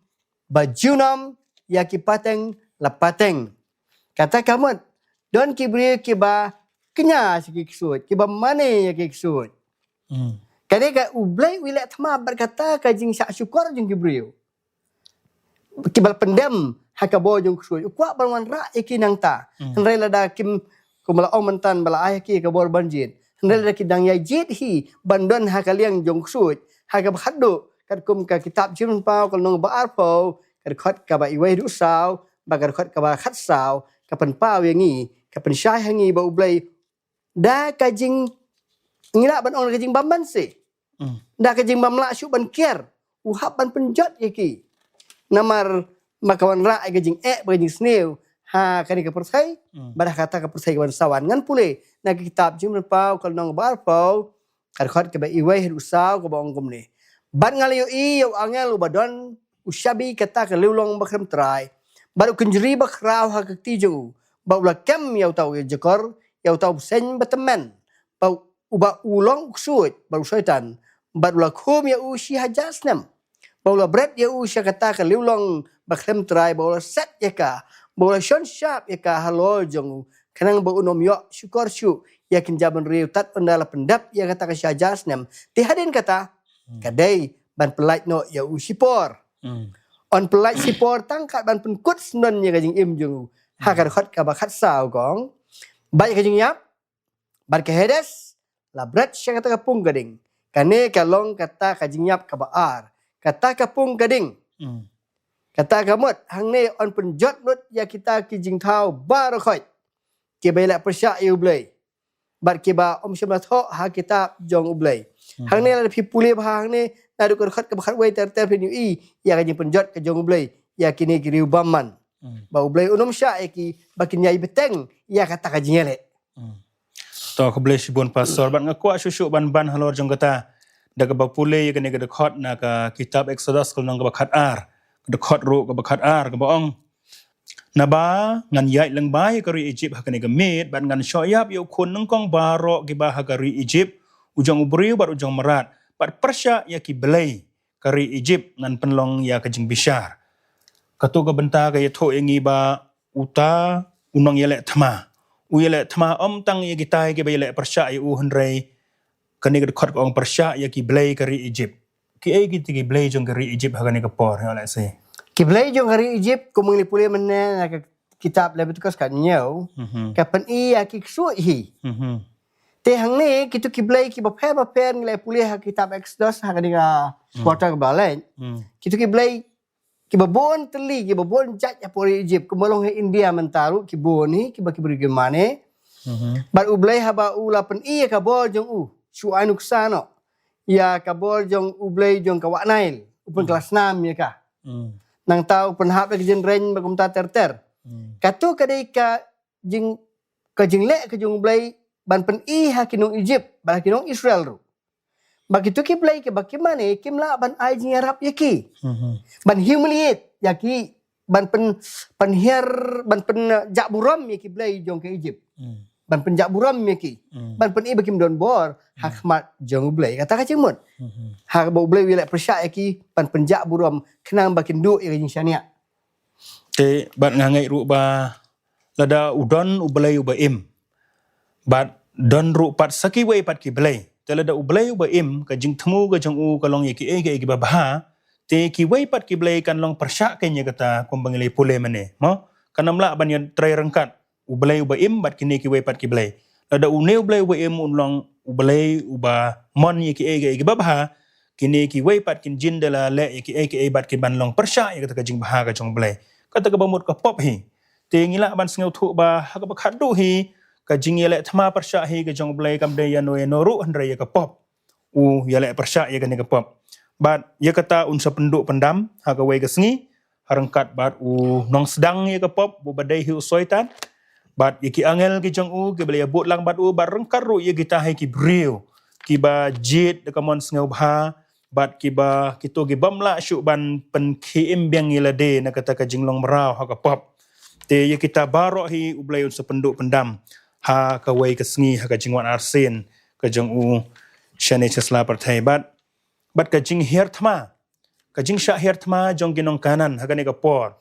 ba junom ïa ki pateng la pateng. Kata ka mut, don ki briew kiba kñia sha ki ksuid, kiba mane ïa ki ksuid. Kane ka U Blei u leh thma bad kata ka jingshah shukor jong ki briew kiba la pyndem ha ka bor jong ksuid. U kwah ban wanrah ïa ki nangta. Hynrei lada kim, kumba la ong mynta, ba la ai ha ki ka bor ban jied, hynrei lada ki dang ïai jied hi ban don ha ka liang jong ksuid, ha kaba khadduh, katkum ka kitab Jingpynpaw, ka lynnong ba arphew, ka dkhot kaba wei haduh saw, bad ka dkhot kaba khatsaw, ka pynpaw ïa ngi, ka pynshai ha ngi ba U Blei, da ka jing, ngi lah ban ong ka jingbam ban se. Da ka jingbym lah shuh ban kiar, u hap ban pynjot ïa ki. Namar ma ka wanrah ïa ka jingeh bad ka jingsniew ha kane ka pyrthei, bad ha kata ka pyrthei kaban sa wan. Ngan pule na ka kitab Jingpynpaw ka lynnong ba arphew, ka dkhot kaba wei haduh saw, kaba ong kumne: Bad nga la ïohi ïa u angel uba don u shabi kata ka liwlong bakhlem trai, bad u kynjri bakhraw ha ka kti jong u, bad u la kem ïa uta u ïajakor, ïa uta u bseiñ batymmen, bad uba u long u ksuid bad u Soitan, bad u la khum ïa u shi hajar snem. Bad u la bret ïa u sha kata ka liwlong bakhlem trai, bad u la set ïa ka, bad u la shon shap ïa ka halor jong u, khnang ba un ym ïoh shukor shuh ïa ki jabieng briew tad ynda la pyndep ïa kata ka shi hajar snem. Te hadien kata, ka dei ban pyllait noh ïa u shipor. Yn pyllait shipor tang kat ban pynkut syndon ïa ka jingim jong u. Ha ka dkhot kaba khatsaw ka ong: Bad ïa ka jingïap bad ka Hades la bret sha kata ka pung ka ding. Kane ka long kata ka jingïap kaba ar. Kata ka pung ka ding, kata ka mut, hangne yn pynjot lut ïa kita ki jingthaw baroh khoit, kiba ïaleh pyrshah ïa U Blei, bad kiba ym shym la thoh ha kitab jong U Blei. Hangne lada phi pule bha hangne, naduh ka dkhot kaba khatwei ter ter phin ïohi ïa ka jingpynjot ka jong U Blei ïa kine ki briew bymman, ba U Blei un ym shah ïa ki ba kin ïai bteng ïa kata ka jingïaleh. To, khublei shibun Pastor, bad nga kwah shuh shuh ban ban halor jong kata da kaba pule ïa kane ka dkhot na ka kitab Exodus ka lynnong kaba khatar, ka dkhot ruh kaba khatar, kaba ong: Naba ngan ïaid lyngba ïa ka ri Ijipt ha kane ka miet, bad ngan shoh ïap ïa u khun nyngkong baroh kiba ha ka ri Ijipt, u jong u briew bad u jong u mrad, bad pyrshah ïa ki blei ka ri Ijipt, ngan pynlong ïa ka jingbishar. Kato ka bynta ka ïathuh ïa ngi ba uta u nongïaleh thma u ïaleh thma ym tang ïa kitai kiba ïaleh pyrshah ïa u, hynrei kane ka dkhot ka ong pyrshah ïa ki blei ka ri Ijipt. Kiei kita ki blei jong ka ri Ijipt ha kane ka por, ïa lehse? Ki blei jong ka ri Ijipt, kumba ngi la pule mynne na ka kitab Leviticus ka hynñiew, ka pyni ïa ki ksuid hi. Te hangne kito ki blei kiba pher ba pher, ngi la pule ha kitab Exodus ha kane ka quarter kaba leit. Kito ki blei kiba bun tylli, kiba bun jait hapoh ri Ijipt, kumba long ha India mynta ruh ki bun hi, kiba ki briew ki mane. Bad U Blei haba u la pyni ïa ka bor jong u, shu ai nuksa noh ïa ka bor jong U Blei jong ka wah Nail, u pynkylla snam ïa ka. Nangta u pynhap ïa ka jingrein bad kumta ter ter. Kato ka dei ka jing, ka jingleh ka jong U Blei ban pyni ha ki nong Ijipt bad ha ki nong Israel ruh ba kito ki blei kiba ki mane kim lah ban ai jingïarap ïa ki, ban humiliate ïa ki, ban pyn, pynhiar, ban pynjah burom ïa ki blei jong ka Ijipt, ban pynjah burom ïa ki, ban pyni ba kim don bor ha khmat jong U Blei. Kata ka jingmut, haba U Blei u ïaleh pyrshah ïa ki, ban pynjah burom khnang ba kin duh ïa ka jingshaniah. Te bad nga ngeit ruh ba lada u don U Blei uba im, bad don ruh pat sa kiwei pat ki blei, te lada U Blei uba im, ka jingthmu ka jong u ka long ïa kiei kiei kiba bha, te kiwei pat ki blei kan long pyrshah kein ïa kata, kumba ngi la pule mynne, mo? Kan ym lah ban ïatrei ryngkat U Blei uba im bad kine kiwei pat ki blei. Lada une U Blei uba im un long U Blei uba mon ïa kiei kiei kiba bha, kine kiwei pat kin jin da la leh ïa kiei kiei bad kin ban long pyrshah ïa kata ka jingbha ka jong U Blei. Kata kaba mut ka pop hi. Te ngi lah ban sngewthuh ba ha kaba khatduh hi, ka jingïaleh thma pyrshah hi ka jong U Blei kam dei ïano ïano ruh hynrei ïa ka pop. U ïaleh pyrshah ïa kane ka pop. Bad ïa kata un sa pynduh pyndam ha kawei ka sngi, ha ryngkat bad u nongsdang ïa ka pop, uba dei hi u Soitan, bad ïa ki angel ki jong u kiba la ïabud lang bad u, bad ryngkat ruh ïa kita hi ki briew kiba jied da ka mon sngewbha, bad kiba, kito ki bym lah shuh ban pynkhie im biang ïa lade na kata ka jinglong mraw ha ka pop. Te ïa kita baroh hi U Blei un sa pynduh pyndam ha kawei ka sngi, ha ka jingwan arsien ka jong u shane sha sla pyrthei. Bad, bad ka jinghiar thma, ka jingshah hiar thma jong ki nong Kanaan ha kane ka por,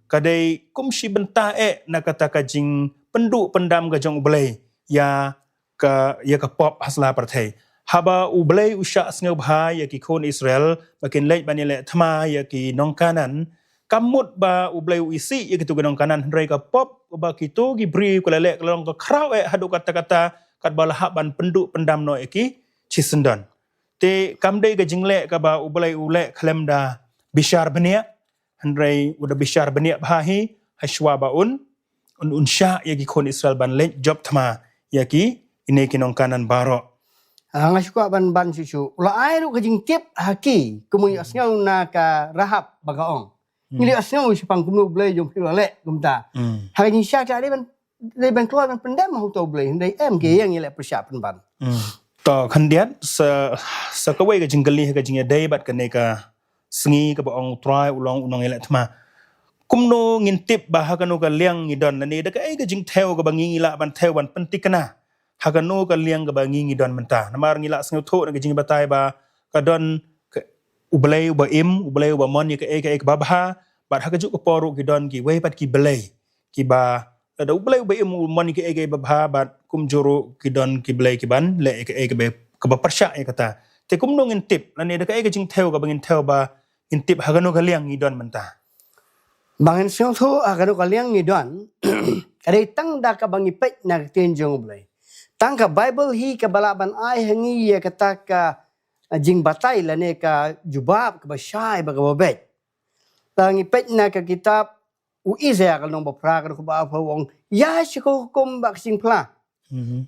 ka dei kum shi bynta eh na kata ka jingpynduh pyndam ka jong U Blei ïa ka, ïa ka pop ha sla pyrthei. Haba U Blei u shah sngewbha ïa ki khun Israel ba kin leit ban ïaleh thma ïa ki nong Kanaan, kam mut ba U Blei u isih ïa kito ki nong Kanaan, hynrei ka pop ba kito ki briew ka la leh ka la long ka khraw eh haduh katta katta, katba la hap ban pynduh pyndam noh ïa ki shisyndon. Te kam dei ka jingleh kaba U Blei u leh khlem da bishar bniah, hynrei u da bishar bniah bha hi, ha shuwa ba un, un, un shah ïa ki khun Israel ban leit jop thma ïa ki, ine ki nong Kanaan baroh. Ah, nga shu kwah ban ban shuh shuh. U la ai ruh ka jingtip ha ki, kumno ïohsngew na ka Rahab ba ka ong. Ngi la ïohsngew shaphang kumno U Blei jong phi u la leh kumta. Ha ka jingshisha ka dei ban, dei ban kloi ban pyndem ha uta U Blei, dei em ki ïeng ïaleh pyrshah pynban. To khyndiat sa, sa kawei ka jingkylli ha ka jingïadei bad kane ka sngi kaba ong U Trai u long u nongïaleh thma. Kumno ngin tip ba ha kano ka liang ngi don lane da kaei ka jingthew kaba ngi ngi lah ban thew ban pynthikna ha kano ka liang kaba ngi ngi don mynta. Namar ngi la sngewthuh na ka jingbatai ba ka don ka, U Blei uba im, U Blei uba mon ïa kaei kaei kaba bha, bad ha kajuh ka por ruh ki don kiwei pat ki blei kiba, lada U Blei uba im u mon ïa kaei kaei ba bha, bad kumjuh ruh ki don ki blei kiban leh ïa kaei kaba, kaba pyrshah ïa kata. Te kumno ngin tip lane da kaei ka jingthew kaba ngin thew ba ngin tip ha kano ka liang ngi don mynta? Ba ngin sngewthuh ha kano ka liang ngi don, ka dei tang da kaba ngi peit na ka ktien jong U Blei. Tang ka Baibl hi kaba lah ban ai ha ngi ïa kata ka, ah, jingbatai lane ka jubab kaba shai bad kaba beit. Lada ngi peit na ka kitab u Isaiah ka lynnong ba phra ka dkhot ba arphew u ong, ïa shu hukum bad ka jingphla.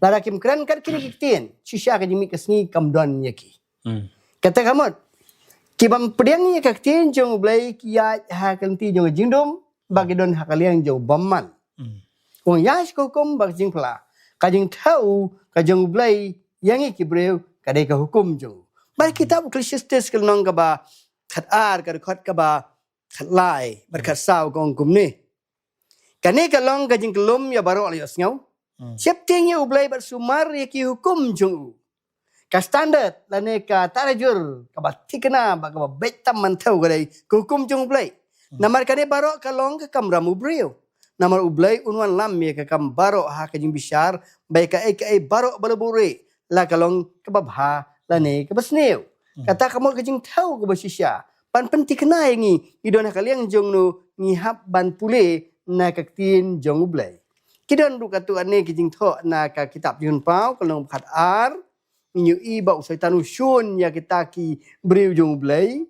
Lada kim kren kat kine ki ktien, shisha ka jingmih ka sngi kam don ïa ki. Kata ka mut, ki bym pdiang ïa ka ktien jong U Blei ki ïaid ha ka lynti jong ka jingdum, ba ki don ha ka liang jong u bymman. U ong ïa shu hukum bad ka jingphla. Ka jingthew ka jong U Blei ïa ngi ki briew ka dei ka hukum jong u. Bad kitab u Ecclesiastes ka lynnong kaba khatar ka dkhot kaba khatlai bad khatsaw ka ong kumne. Kane ka long ka jingkylum ïa baroh la ïohsngew. Sheptieng ïa U Blei bad sumar ïa ki hukum jong u. Ka standard lane ka tarajur kaba thikna bad kaba beit tam ban thew ka dei ka hukum jong U Blei. Namar kane baroh ka long ka kamram u briew. Namar U Blei un wanlam ïa ka kam baroh ha ka jingbishar, ba ïa kaei kaei baroh ba la buhrieh la ka long kaba bha lane kaba sniew. Kata ka mut ka jingthew kaba shisha ban pynthikna ïa ngi, ngi don ha ka liang jong no, ngi hap ban pule na ka ktien jong U Blei. Ki don ruh katto katne ki jingthoh na ka kitab Jingpynpaw ka lynnong ba khatar, ngi ïohi ba u Soitan u shun ïa kita ki briew jong U Blei.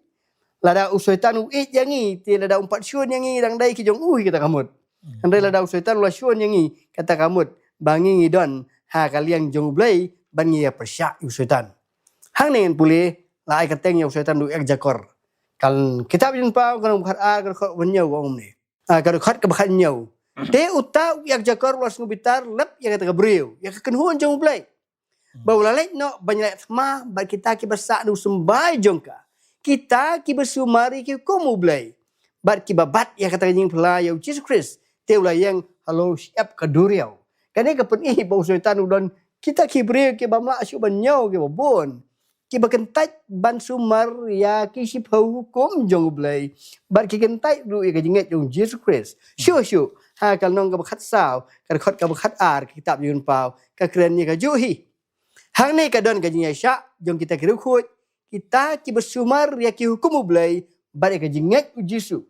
Lada u Soitan u ïeit ïa ngi, te lada um pat shun ïa ngi dang dei ki jong u hi kata ka mut. Hynrei lada u Soitan u la shun ïa ngi, kata ka mut ba ngi ngi don ha ka liang jong U Blei ban ngi ïa pyrshah ïa u Soitan. Hangne ngin pule, la ai kyrteng ïa u Soitan da u ïakjakor. Ka kitab Jingpynpaw ka lynnong ba khatar ka dkhot ba hynñiew ka ong kumne. Ah, ka dkhot kaba khathynñiew. Te uta u ïakjakor u la sngewbitar lep ïa kata ka briew, ïa ka kynhun jong U Blei. Ba u la leit noh ban ïaleh thma bad kita kiba sah na u symbai jong ka, kita kiba sumar ïa ki hukum U Blei bad kiba bat ïa kata ka jingphla ïa u Jisu Khrist. Te u la ïeng halor shyiap ka duriaw. Kane ka pyni ba u Soitan u don kita ki briew ki bym lah shuh ban ñiew, kiba bun, kiba kyntait ban sumar ïa ki shiphew hukum jong U Blei bad ki kyntait ruh ïa ka jingngeit jong u Jisu Khrist. Shuh shuh ha ka lynnong kaba khatsaw ka dkhot kaba khatar ka kitab Jingpynpaw ka kren ïa kajuh hi. Hangne ka don ka jingïaishah jong kita ki riewkhuid, kita kiba sumar ïa ki hukum U Blei bad ïa ka jingngeit u Jisu.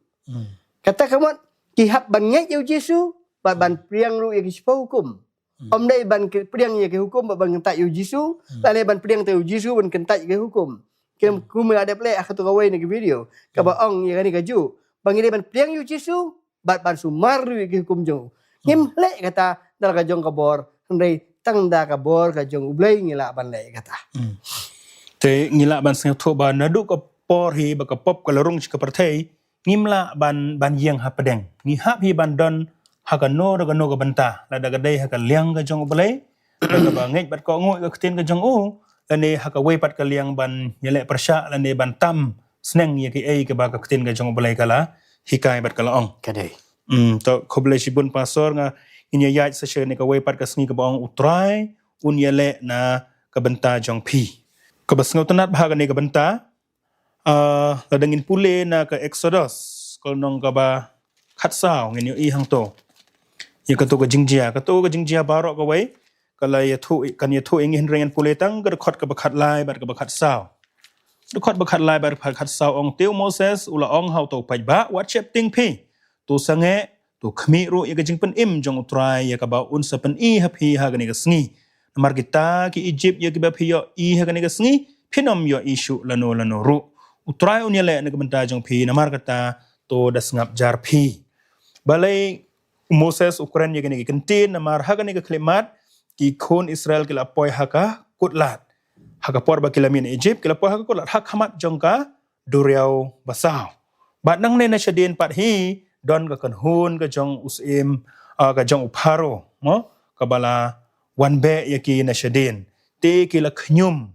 Kata ka mut ki hap ban ngeit ïa u Jisu bad ban pdiang ruh ïa ki shiphew hukum. Ym dei ban ki, pdiang ïa ki hukum bad ban kyntait ïa u Jisu, lane ban pdiang te u Jisu ban kyntait ïa ki hukum. Ki kum la dep leh ha kato kawei na ki video kaba ong ïa kane kajuh, ba ngi dei ban pdiang ïa u Jisu bad ban sumar ruh ïa ki hukum jong u. Ngim leh kata da la ka jong ka bor, hynrei tang da ka bor ka jong U Blei ngi lah ban leh kata. Te ngi lah ban sngewthuh ba naduh ka por hi ba ka pop ka la rung sha ka pyrthei, ngim lah ban, ban ïeng hapdeng. Ngi hap hi ban don ha kano re kano ka bynta, lada ka dei ha ka liang ka jong U Blei, lada kaba ngeit bad kohnguh ka ktien ka jong u, lane ha kawei pat ka liang ban ïaleh pyrshah lane ban tam sneng ïa kiei kiba ka ktien ka jong U Blei ka la hikai bad ka la ong. Ka dei. Hmm, to khublei shibun Pastor, nga ngin ïa ïaid sa sha kane kawei pat ka sngi kaba ong U Trai un ïaleh na ka bynta jong phi. Kaba sngewtynnat bha kane ka bynta, ah, lada ngin pule na ka Exodus ka lynnong kaba khatsaw ngin ïohi hangto ïa kato ka jingjia, kato ka jingjia baroh kawei ka la ïathuh, kan ïathuh ïa ngi, hynrei ngin pule tang ka dkhot kaba khatlai bad kaba khatsaw. Dkhot ba khatlai bad ba khatsaw ong, te u Moses u la ong ha uta u paidbah, wat sheptieng phi, to sangeh, to khmih ruh ïa ka jingpynim jong U Trai ïa kaba un sa pyni ha phi ha kane ka sngi. Namar kita ki Ijipt ïa kiba phi ïohi ha kane ka sngi phin ym ïohi shuh lano lano ruh. U Trai un ïaleh na ka bynta jong phi, namar kata to da sngap jar phi. Balei u Moses u kren ïa kane ka kyntien? Namar ha kane ka khyllipmat ki khun Israel ki la poi ha ka kutlad. Ha ka por ba ki la mih na Egypt, ki la poi ha ka kulat, ha khmat jong ka duriaw basaw. Bad nangne na shadien pat hi, don ka kynhun ka jong u syiem, ah, ka jong u Pharaoh, mo, kaba la wan beh ïa ki na shadien. Te ki la khñium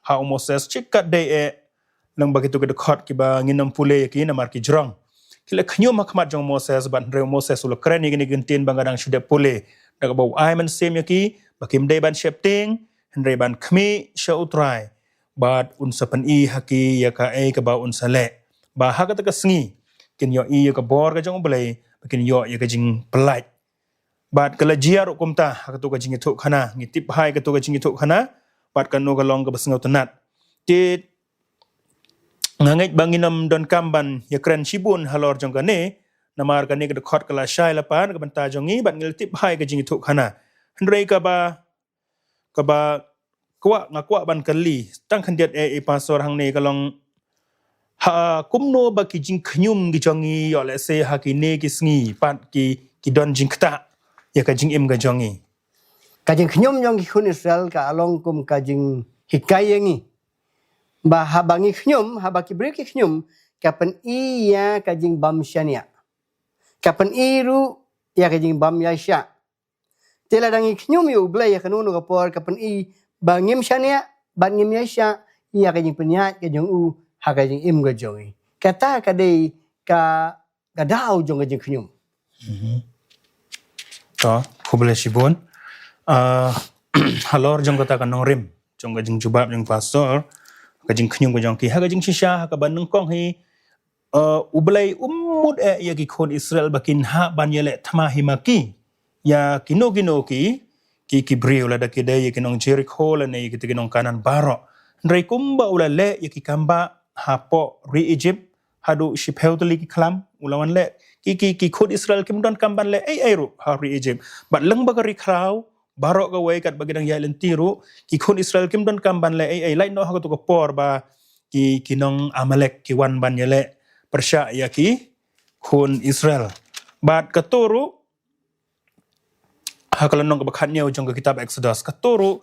ha u Moses, shikaddei eh, lyngba kito ki dkhot kiba ngin ym pule ïa ki namar ki jrong. Ki la khñium ha khmat jong u Moses, bad hynrei u Moses u la kren ïa kine ki kyntien ba nga dang shu dep pule. Da kaba u ai mynsiem ïa ki ba kim dei ban sheptieng, hynrei ban khmih sha U Trai, bad un sa pyni ha ki ïa kaei kaba un sa leh, ba ha kata ka sngi kin ïohi ïa ka bor ka jong U Blei, ba kin ïoh ïa ka jingpyllait. Bad ka la jia ruh kumta ha kato ka jingïathuhkhana, ngi tip bha ïa kato ka jingïathuhkhana, bad kano ka long kaba sngewtynnat. Te nga ngeit ba ngin ym donkam ban ïakren shibun halor jong kane, namar kane ka dkhot ka la shai la pan ka bynta jong ngi, bad ngi la tip bha ïa ka jingïathuhkhana. Hynrei kaba, kaba kwah, nga kwah ban kylli tang khyndiat eh, i Pastor, hangne ka long, ha kumno ba ki jingkhñium ki jong ngi, ïoh lehse ha kine ki sngi pat ki, ki don jingktah ïa ka jingim ka jong ngi. Ka jingkhñium jong ki khun Israel ka long kum ka jinghikai ïa ngi ba haba ngi khñium, haba ki briew ki khñium, ka pyni ïa ka jingbym shaniah, ka pyni ruh ïa ka jingbym ïaishah. Te lada ngi khñium ïa U Blei ha kano kano ka por, ka pyni ba ngim shaniah bad ngim ïaishah ïa ka jingpynïaid ka jong U ha ka jingim ka jong ngi. Kata ka dei ka, ka daw jong ka jingkhñium. Mhm. To, khublei shibun. Ah, halor jong kata ka nongrim jong ka jingjubab jong Pastor, ka jingkhñium ka jong ki, ha ka jingshisha, ha kaba nyngkong hi, uh, U Blei um mut eh ïa ki khun Israel ba kin hap ban ïaleh thma hi ma ki ïa kino kino ki, ki, ki briew, lada ki dei ïa ki nong Jericho lane ïa kita ki nong Kanaan baroh. Hynrei kumba U la leh ïa ki kam bah hapoh ri Egypt, haduh shiphew tylli ki khlam, U la wan leh. Ki, ki, ki khun Israel kim donkam ban leh ei ei ruh ha ri Egypt. Bad lyngba ka ri khraw baroh kawei, katba ki dang ïaid lynti ruh, ki khun Israel kim donkam ban leh ei ei, lait noh ha kato ka por ba ki, ki nong Amalek ki wan ban ïaleh pyrshah ïa ki khun Israel. Bad kato ruh, ha ka lynnong kaba khathynñiew jong ka kitab Exodus, kato ruh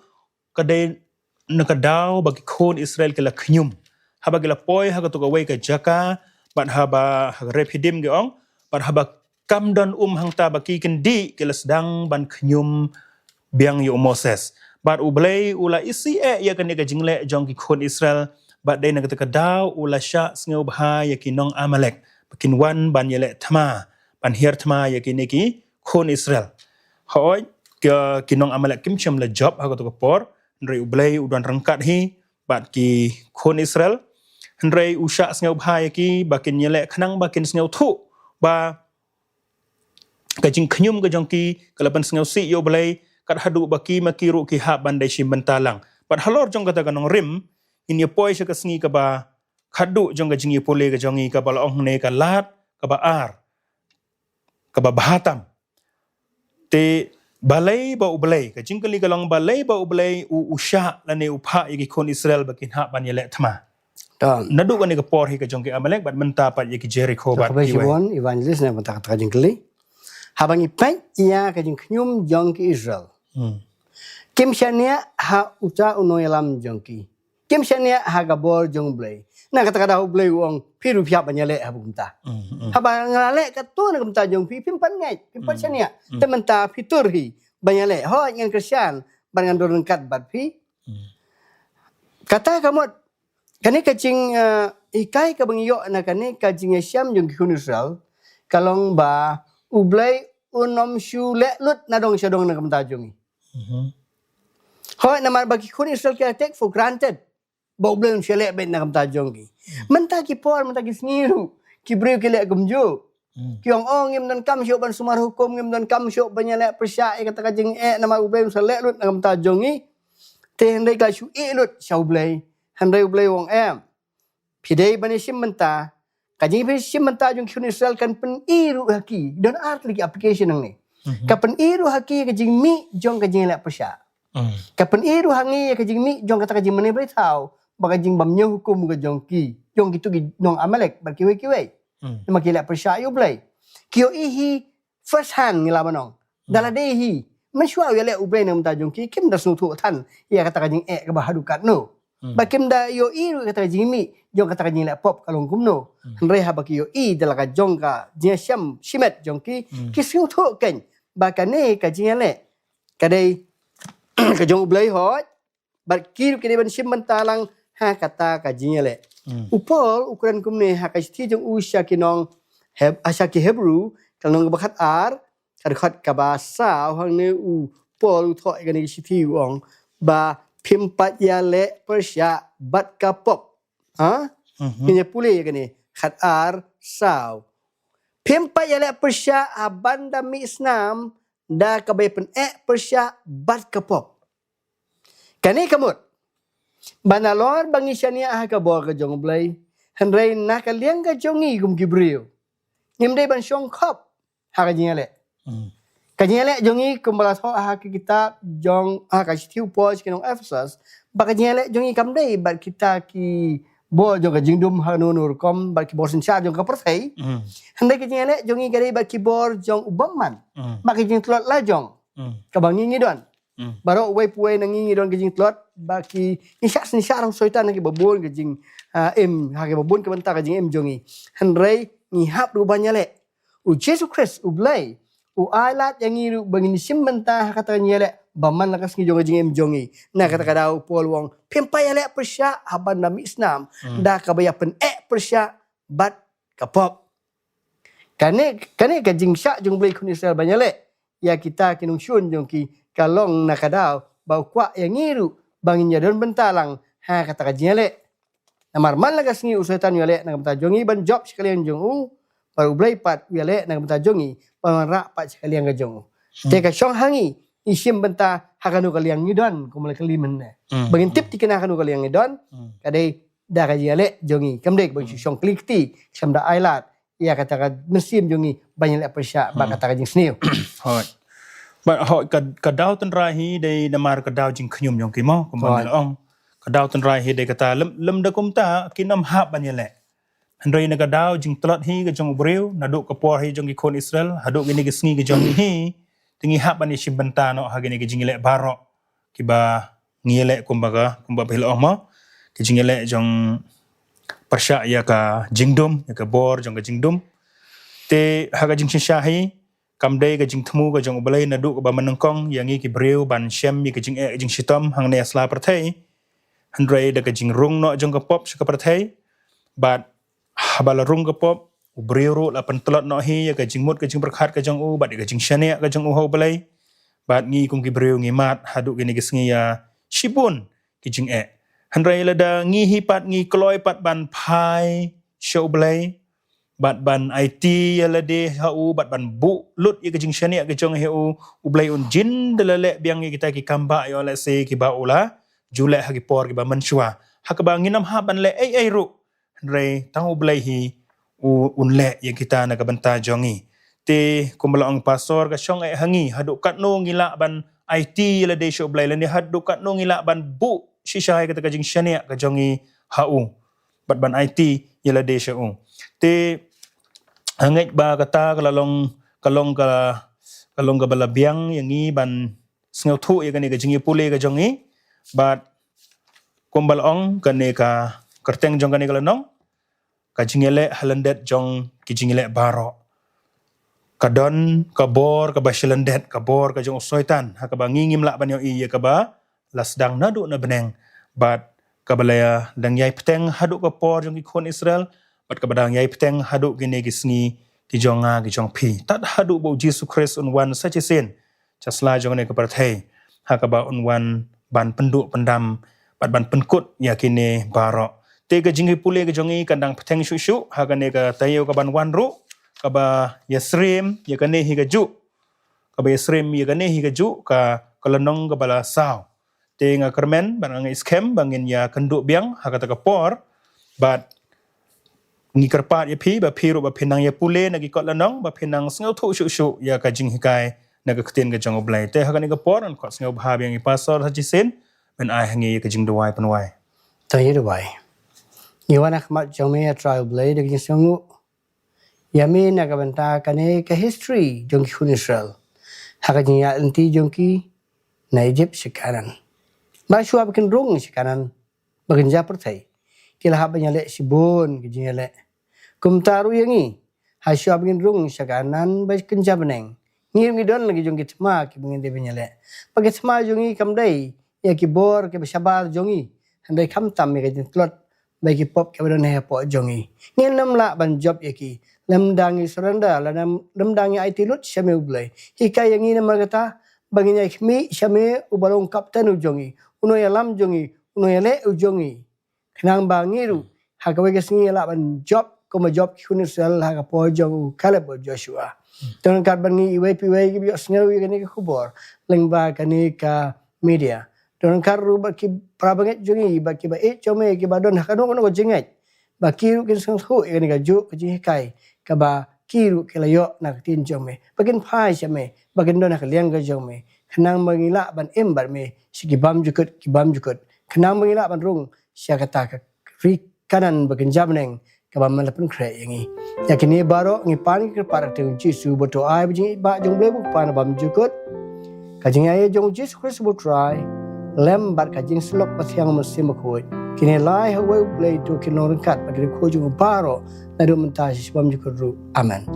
ka dei na ka daw ba ki khun Israel ki la khñium, haba ki la poi ha kato kawei ka jaka, bad haba, ha ka Rephidim ki ong, bad haba kam don um hangta ba ki kyndit, ki la sdang ban khñium biang ïa u Moses. Bad U Blei U la isih eh ïa kane ka jingleh jong ki khun Israel, bad dei na kata ka daw U la shah sngewbha ïa ki nong Amalek ba kin wan ban ïaleh thma, ban hiar thma ïa kine ki khun Israel. Hooid, ki, ki nong Amalek kim shym la jop ha kato ka por, hynrei U Blei U don ryngkat hi bad ki khun Israel. Hynrei U shah sngewbha ïa ki ba kin ïaleh khnang ba kin sngewthuh ba ka jingkhñium ka jong ki ka la pynsngewsih ïa U Blei, kat haduh ba ki ma ki ruh ki hap ban dei shim bynta lang. Bad halor jong kata ka nongrim, ngin ïa poi sha ka sngi kaba khatduh jong ka jingïapule ka jong ngi, kaba la ong ne ka lad kaba ar, kaba bha tam. Te balei ba U Blei, ka jingkylli ka long, balei ba U Blei U, U shah lane U phah ïa ki khun Israel ba kin hap ban ïaleh thma? To. Naduh kane ka por hi ka jong ki Amalek, bad mynta pat ïa ki Jericho, to, bad khublei kiwei shibun, Evangelist, na ka bynta kata ka jingkylli. Haba ngi peit ïa ka jingkhñium jong ki Israel, hmm, kim shaniah ha uta u nongïalam jong ki. Kim shaniah ha ka bor jong U Blei. Na kata ka daw U Blei U ong, phi ruh phi hap ban ïaleh haba kumta. Hmm, hmm. Haba nga la leh katto na ka bynta jong phi, phim pat ngeit, phim pat, hmm, shaniah. Hmm. Te mynta phi tur hi ban ïaleh. Hooid, ngan kyrshan bad ngan don ryngkat bad phi. Hmm. Kata ka mut, kane ka jing, eh, hikai kaba ngi ïoh na kane ka jingïashem jong ki khun Israel ka long ba U Blei Un ym shu leh lut nadong shadong na ka bynta jong ngi. Mhm. Hooid, namar ba ki khun Israel ki la take for granted ba U Blei Un shu leh beit na ka bynta jong ki. Hmm. Mynta ki por, mynta ki sngi ruh, ki briew ki leh kumjuh. Hmm. Ki ong, oh, ngim donkam shuh ban sumar hukum, ngim donkam shuh ban ïaleh pyrshah ïa kata ka jingeh, namar U Blei Un sa leh lut na ka bynta jong ngi. Te hynrei ki la shu ïeh lut sha U Blei. Hynrei U Blei U ong, em, phi dei ban ïashim bynta. Ka jingpynshim bynta jong ki khun Israel kan pyni ruh ha ki. Don ar tylli ki application hangne. Mhm. Ka pyni ruh ha ki ka jingmih jong ka jingïaleh pyrshah. Hmm. Ka pyni ruh ha ngi ka jingmih jong kata ka jingmane blei thaw bad ka jingbym ñiew hukum ka jong ki, jong kito ki nong Amalek bad kiwei kiwei. Hmm. Namar ki ïaleh pyrshah ïa U Blei. Ki ïohi hi first hand, ngi lah ban ong. Da, hmm, lade hi, mynshuwa ïaleh U Blei na ka bynta jong ki, kim da sngewthuh than ïa kata ka jingeh kaba haduh katno. Hmm. Ba kim da ïohi ruh kata ka jingmih jong kata ka jingïaleh pop ka long kumno. Hmm. Hynrei haba ki ïohi da la ka jong ka jingïashem shimet jong ki, hmm, ki sngewthuh kein ba kane ka jingïaleh ka dei ka jong U Blei hoi, bad ki ruh ki dei ban shim bynta lang ha kata ka jingïaleh. Hmm. U Paul u kren kumne ha ka shithi jong u sha ki nong Heb-, ha sha ki Hebru, ka lynnong kaba khat ar, ka dkhot kaba saw, hangne u Paul u thoh ïa kane ka shithi u ong ba phim pat ïaleh pyrshah bad ka pop. Ha? Mhm. Ngin ïa pule ïa kane, khat ar saw. Phim pat ïaleh pyrshah ha ban da mih snam da kaba ïapyneh pyrshah bad ka pop. Kane ka mut ba nalor ba ngi shaniah ha ka bor ka jong U Blei, hynrei na ka liang ka jong ngi kum ki briew, ngim dei ban shong khop ha ka jingïaleh. Hmm. Ka jingïaleh jong ngi kumba la thoh ha ka kitab jong, ha ka shithi u Paul sha ki nong Ephesus, ba ka jingïaleh jong ngi kam dei bad kita ki bor jong ka jingdum ha kano kano rukom, bad ki bor synshar jong ka pyrthei. Hmm. Hynrei ka jingïaleh jong ngi ka dei bad ki bor jong u bymman. Hmm. Bad ka jingtlot la jong, hmm, kaba ngi ngi don. Hmm. Baroh uwei pa uwei na ngi ngi don ka jingtlot, ba ki, ngi shah synshar ha u Soitan ha kiba bun ka jing, ah, im, ha kiba bun ka bynta ka jingim jong ngi. Hynrei ngi hap ruh ban ïaleh. U Jisu Khrist U Blei u ai lad ïa ngi ruh ba ngin shim bynta ha kata ka jingïaleh ba man la ka sngi jong ka jingim jong ngi. Na kata ka daw u Paul u ong phim pat ïaleh pyrshah ha ban da mih snam, hmm, da kaba ïapyneh pyrshah bad ka pop. Kane, kane ka jingshah jong U Blei khun Israel ban ïaleh ïa kita ki nongshun jong ki ka long na ka daw ba u kwah ïa ngi ruh ba ngin ïadon bynta lang ha kata ka jingïaleh. Namar man la ka sngi u Soitan u ïaleh na ka bynta jong ngi ban jop sha ka liang jong u, bad U Blei pat u ïaleh na ka bynta jong ngi ban wanrah pat sha ka liang ka jong u. Hmm. Te ka shong ha ngi, ngi shim bynta ha kano ka liang ngi don, kumba la kylli mynne. Hmm. Ba ngin tip thikna ha kano ka liang ngi don, hmm, ka dei da ka jingïaleh jong ngi. Kam dei ba ngi, hmm, shu shong kli kti, shem da ai lad ïa kata ka mynsiem jong ngi ban ïaleh pyrshah bad, hmm, kata ka jingsniew. Hooid. Bad hooid, ka, ka daw tynrai hi dei namar ka daw jingkhñium jong ki mo, kumba, hooid, ngi la ong. Ka daw tynrai hi dei kata, lym, lymda kumta kin ym hap ban ïaleh. Hynrei na ka daw jingtlot hi ka jong u briew, naduh ka por hi jong ki khun Israel haduh kine ki sngi ki jong ngi hi, te ngi hap ban ïashim bynta noh ha kine ki jingïaleh baroh kiba ngi ïaleh kumba ka, kumba phi la ong mo, ki jingïaleh jong pyrshah ïa ka jingdum, ïa ka bor jong ka jingdum. Te ha ka jingshisha hi, kam dei ka jingthmu ka jong U Blei naduh kaba mynnyngkong ïa ngi ki briew ban shem ïa ka jingeh jingshitom hangne ha sla pyrthei. Hynrei da ka jingrung noh jong ka pop sha ka pyrthei, bad haba la rung ka pop, u briew ruh la pyntlot noh hi ïa ka jingmut ka jingpyrkhat ka jong u, bad ïa ka jingshaniah ka jong u ha U Blei. Bad ngi kum ki briew ngi mad haduh kine ki sngi ïa shibun ki jingeh. Hynrei lada ngi hi pat ngi kloi pat ban phai sha U Blei, bad ban aiti ïa lade ha u, bad ban buh lut ïa ka jingshaniah ka jong ngi ha u, U Blei un jin da la leh biang ïa kita ki kam ba ïoh lehse kiba u la ju leh ha ki por kiba mynshuwa. Ha kaba ngin ym hap ban leh ei ei ruh. Hynrei tang U Blei hi u, un leh ïa kita na ka bynta jong ngi. Te kumba la ong pastor, ka shong eh ha ngi haduh katno ngi lah ban aiti ïa lade sha U Blei, lane haduh katno ngi lah ban buh shisha ïa kata ka jingshaniah ka jong ngi ha u, bad ban aiti ïa lade sha u. Te ha ngeit ba kata ka la long, ka long ka, ka long kaba la biang ïa ngi ban sngewthuh ïa kane ka jingïapule ka jong ngi. Bad kumba la ong, kane ka kyrteng jong kane ka lynnong, ka jingïaleh ha lyndet jong ki jingïaleh baroh. Ka don ka bor kaba sha lyndet, ka bor ka jong u Soitan, ha kaba ngi ngim lah ban ïohi ïa kaba la sdang naduh na bneng. Bad kaba la dang ïai bteng haduh ka por jong ki khun Israel, bad kaba dang ïai bteng haduh kine ki sngi ki jong nga ki jong phi, tad haduh ba u Jisu Khrist un wan sa shisien sha sla jong kane ka pyrthei, ha kaba un wan ban pynduh pyndam bad ban pynkut ïa kine baroh. Te ka jingïapule ka jong ngi kan dang bteng shuh shuh ha kane ka taïew kaban wan ruh, kaba ïasyriem ïa kane hi kajuh, kaba ïasyriem ïa kane hi kajuh ka, ka lynnong kaba la saw. Te nga kyrmen bad nga ngeit skhem ba ngin ïakynduh biang ha kata ka por. Bad ngi kyrpad ïa phi ba phi ruh ba phin nang ïapule na ki kot lynnong, ba phin nang sngewthuh shuh shuh ïa ka jinghikai na ka ktien ka jong U Blei. Te ha kane ka por ngan khot sngewbha biang ïa i pastor sa shisien ban ai ha ngi ïa ka jingduwai pynwai. To ïa duwai. Ngi wan ha khmat jong me, A Trai U Blei, da ka jingsngewnguh ïa me na ka bynta kane ka history jong ki khun Israel, ha ka jingïaid lynti jong ki na Egypt sha Kanaan. Ba shuwa ba kin rung sha Kanaan, ba kynja pyrthei, ki la hap ban ïaleh shibun ki jingïaleh. Kumta ruh ïa ngi, ha shuwa ba ngin rung sha kanan ba kynja bneng, ngi ruh ngi don la ki jong ki thma kiba ngin dei ban ïaleh. Ba ki thma jong ngi kam dei ïa ki bor kiba shabar jong ngi, hynrei khamtam ïa ka jingtlot bad ki pop kiba don hapoh jong ngi. Ngin ym lah ban jop ïa ki lymda ngi surrender, lymda ngi aiti lut sha me U Blei. Hikai ïa ngi namar kata ba ngin ïakhmih sha me uba long kapten u jong ngi, u nongïalam jong ngi, u nongïaleh u jong ngi. Khnang ba ngi ruh ha kawei ka sngi lah ban jop kumba jop ki khun Israel ha ka por jong u Kaleb bad Joshua. Don ryngkat bad ngi iwei pa iwei kiba ïohsngew ïa kane ka khubor lyngba kane ka media. Don ryngkat ruh bad ki para bangeit jong ngi, bad kiba ïeit jong me kiba don ha kano kano ka jingngeit, ba ki ruh kin sngewthuh ïa kane kajuh ka jinghikai kaba ki ruh ki la ïoh na ka ktien jong me, ba kin phai sha me, ba kin don ha ka liang ka jong me, khnang ba ngi lah ban im bad me sha ki bymjukut ki bymjukut, khnang ba ngi lah ban rung sha kata ka ri Kanan ba kynja bneng kaba me la pynkhreh ïa ngi. Ïa kine baroh ngi pan ngi kyrpad ha ka kyrteng u Jisu ba uto u ai ba jingïeit ba jong U Blei ba U Kpa na bymjukut, ka jingïaid jong u Jisu Khrist ba U Trai, lem bad ka jingsyllok ba thiang Mynsiem Bakhuid. Kine lai ha uwei U Blei to kin long ryngkat bad ki riewkhuid jong u baroh naduh mynta sha bymjukut ruh. Amen.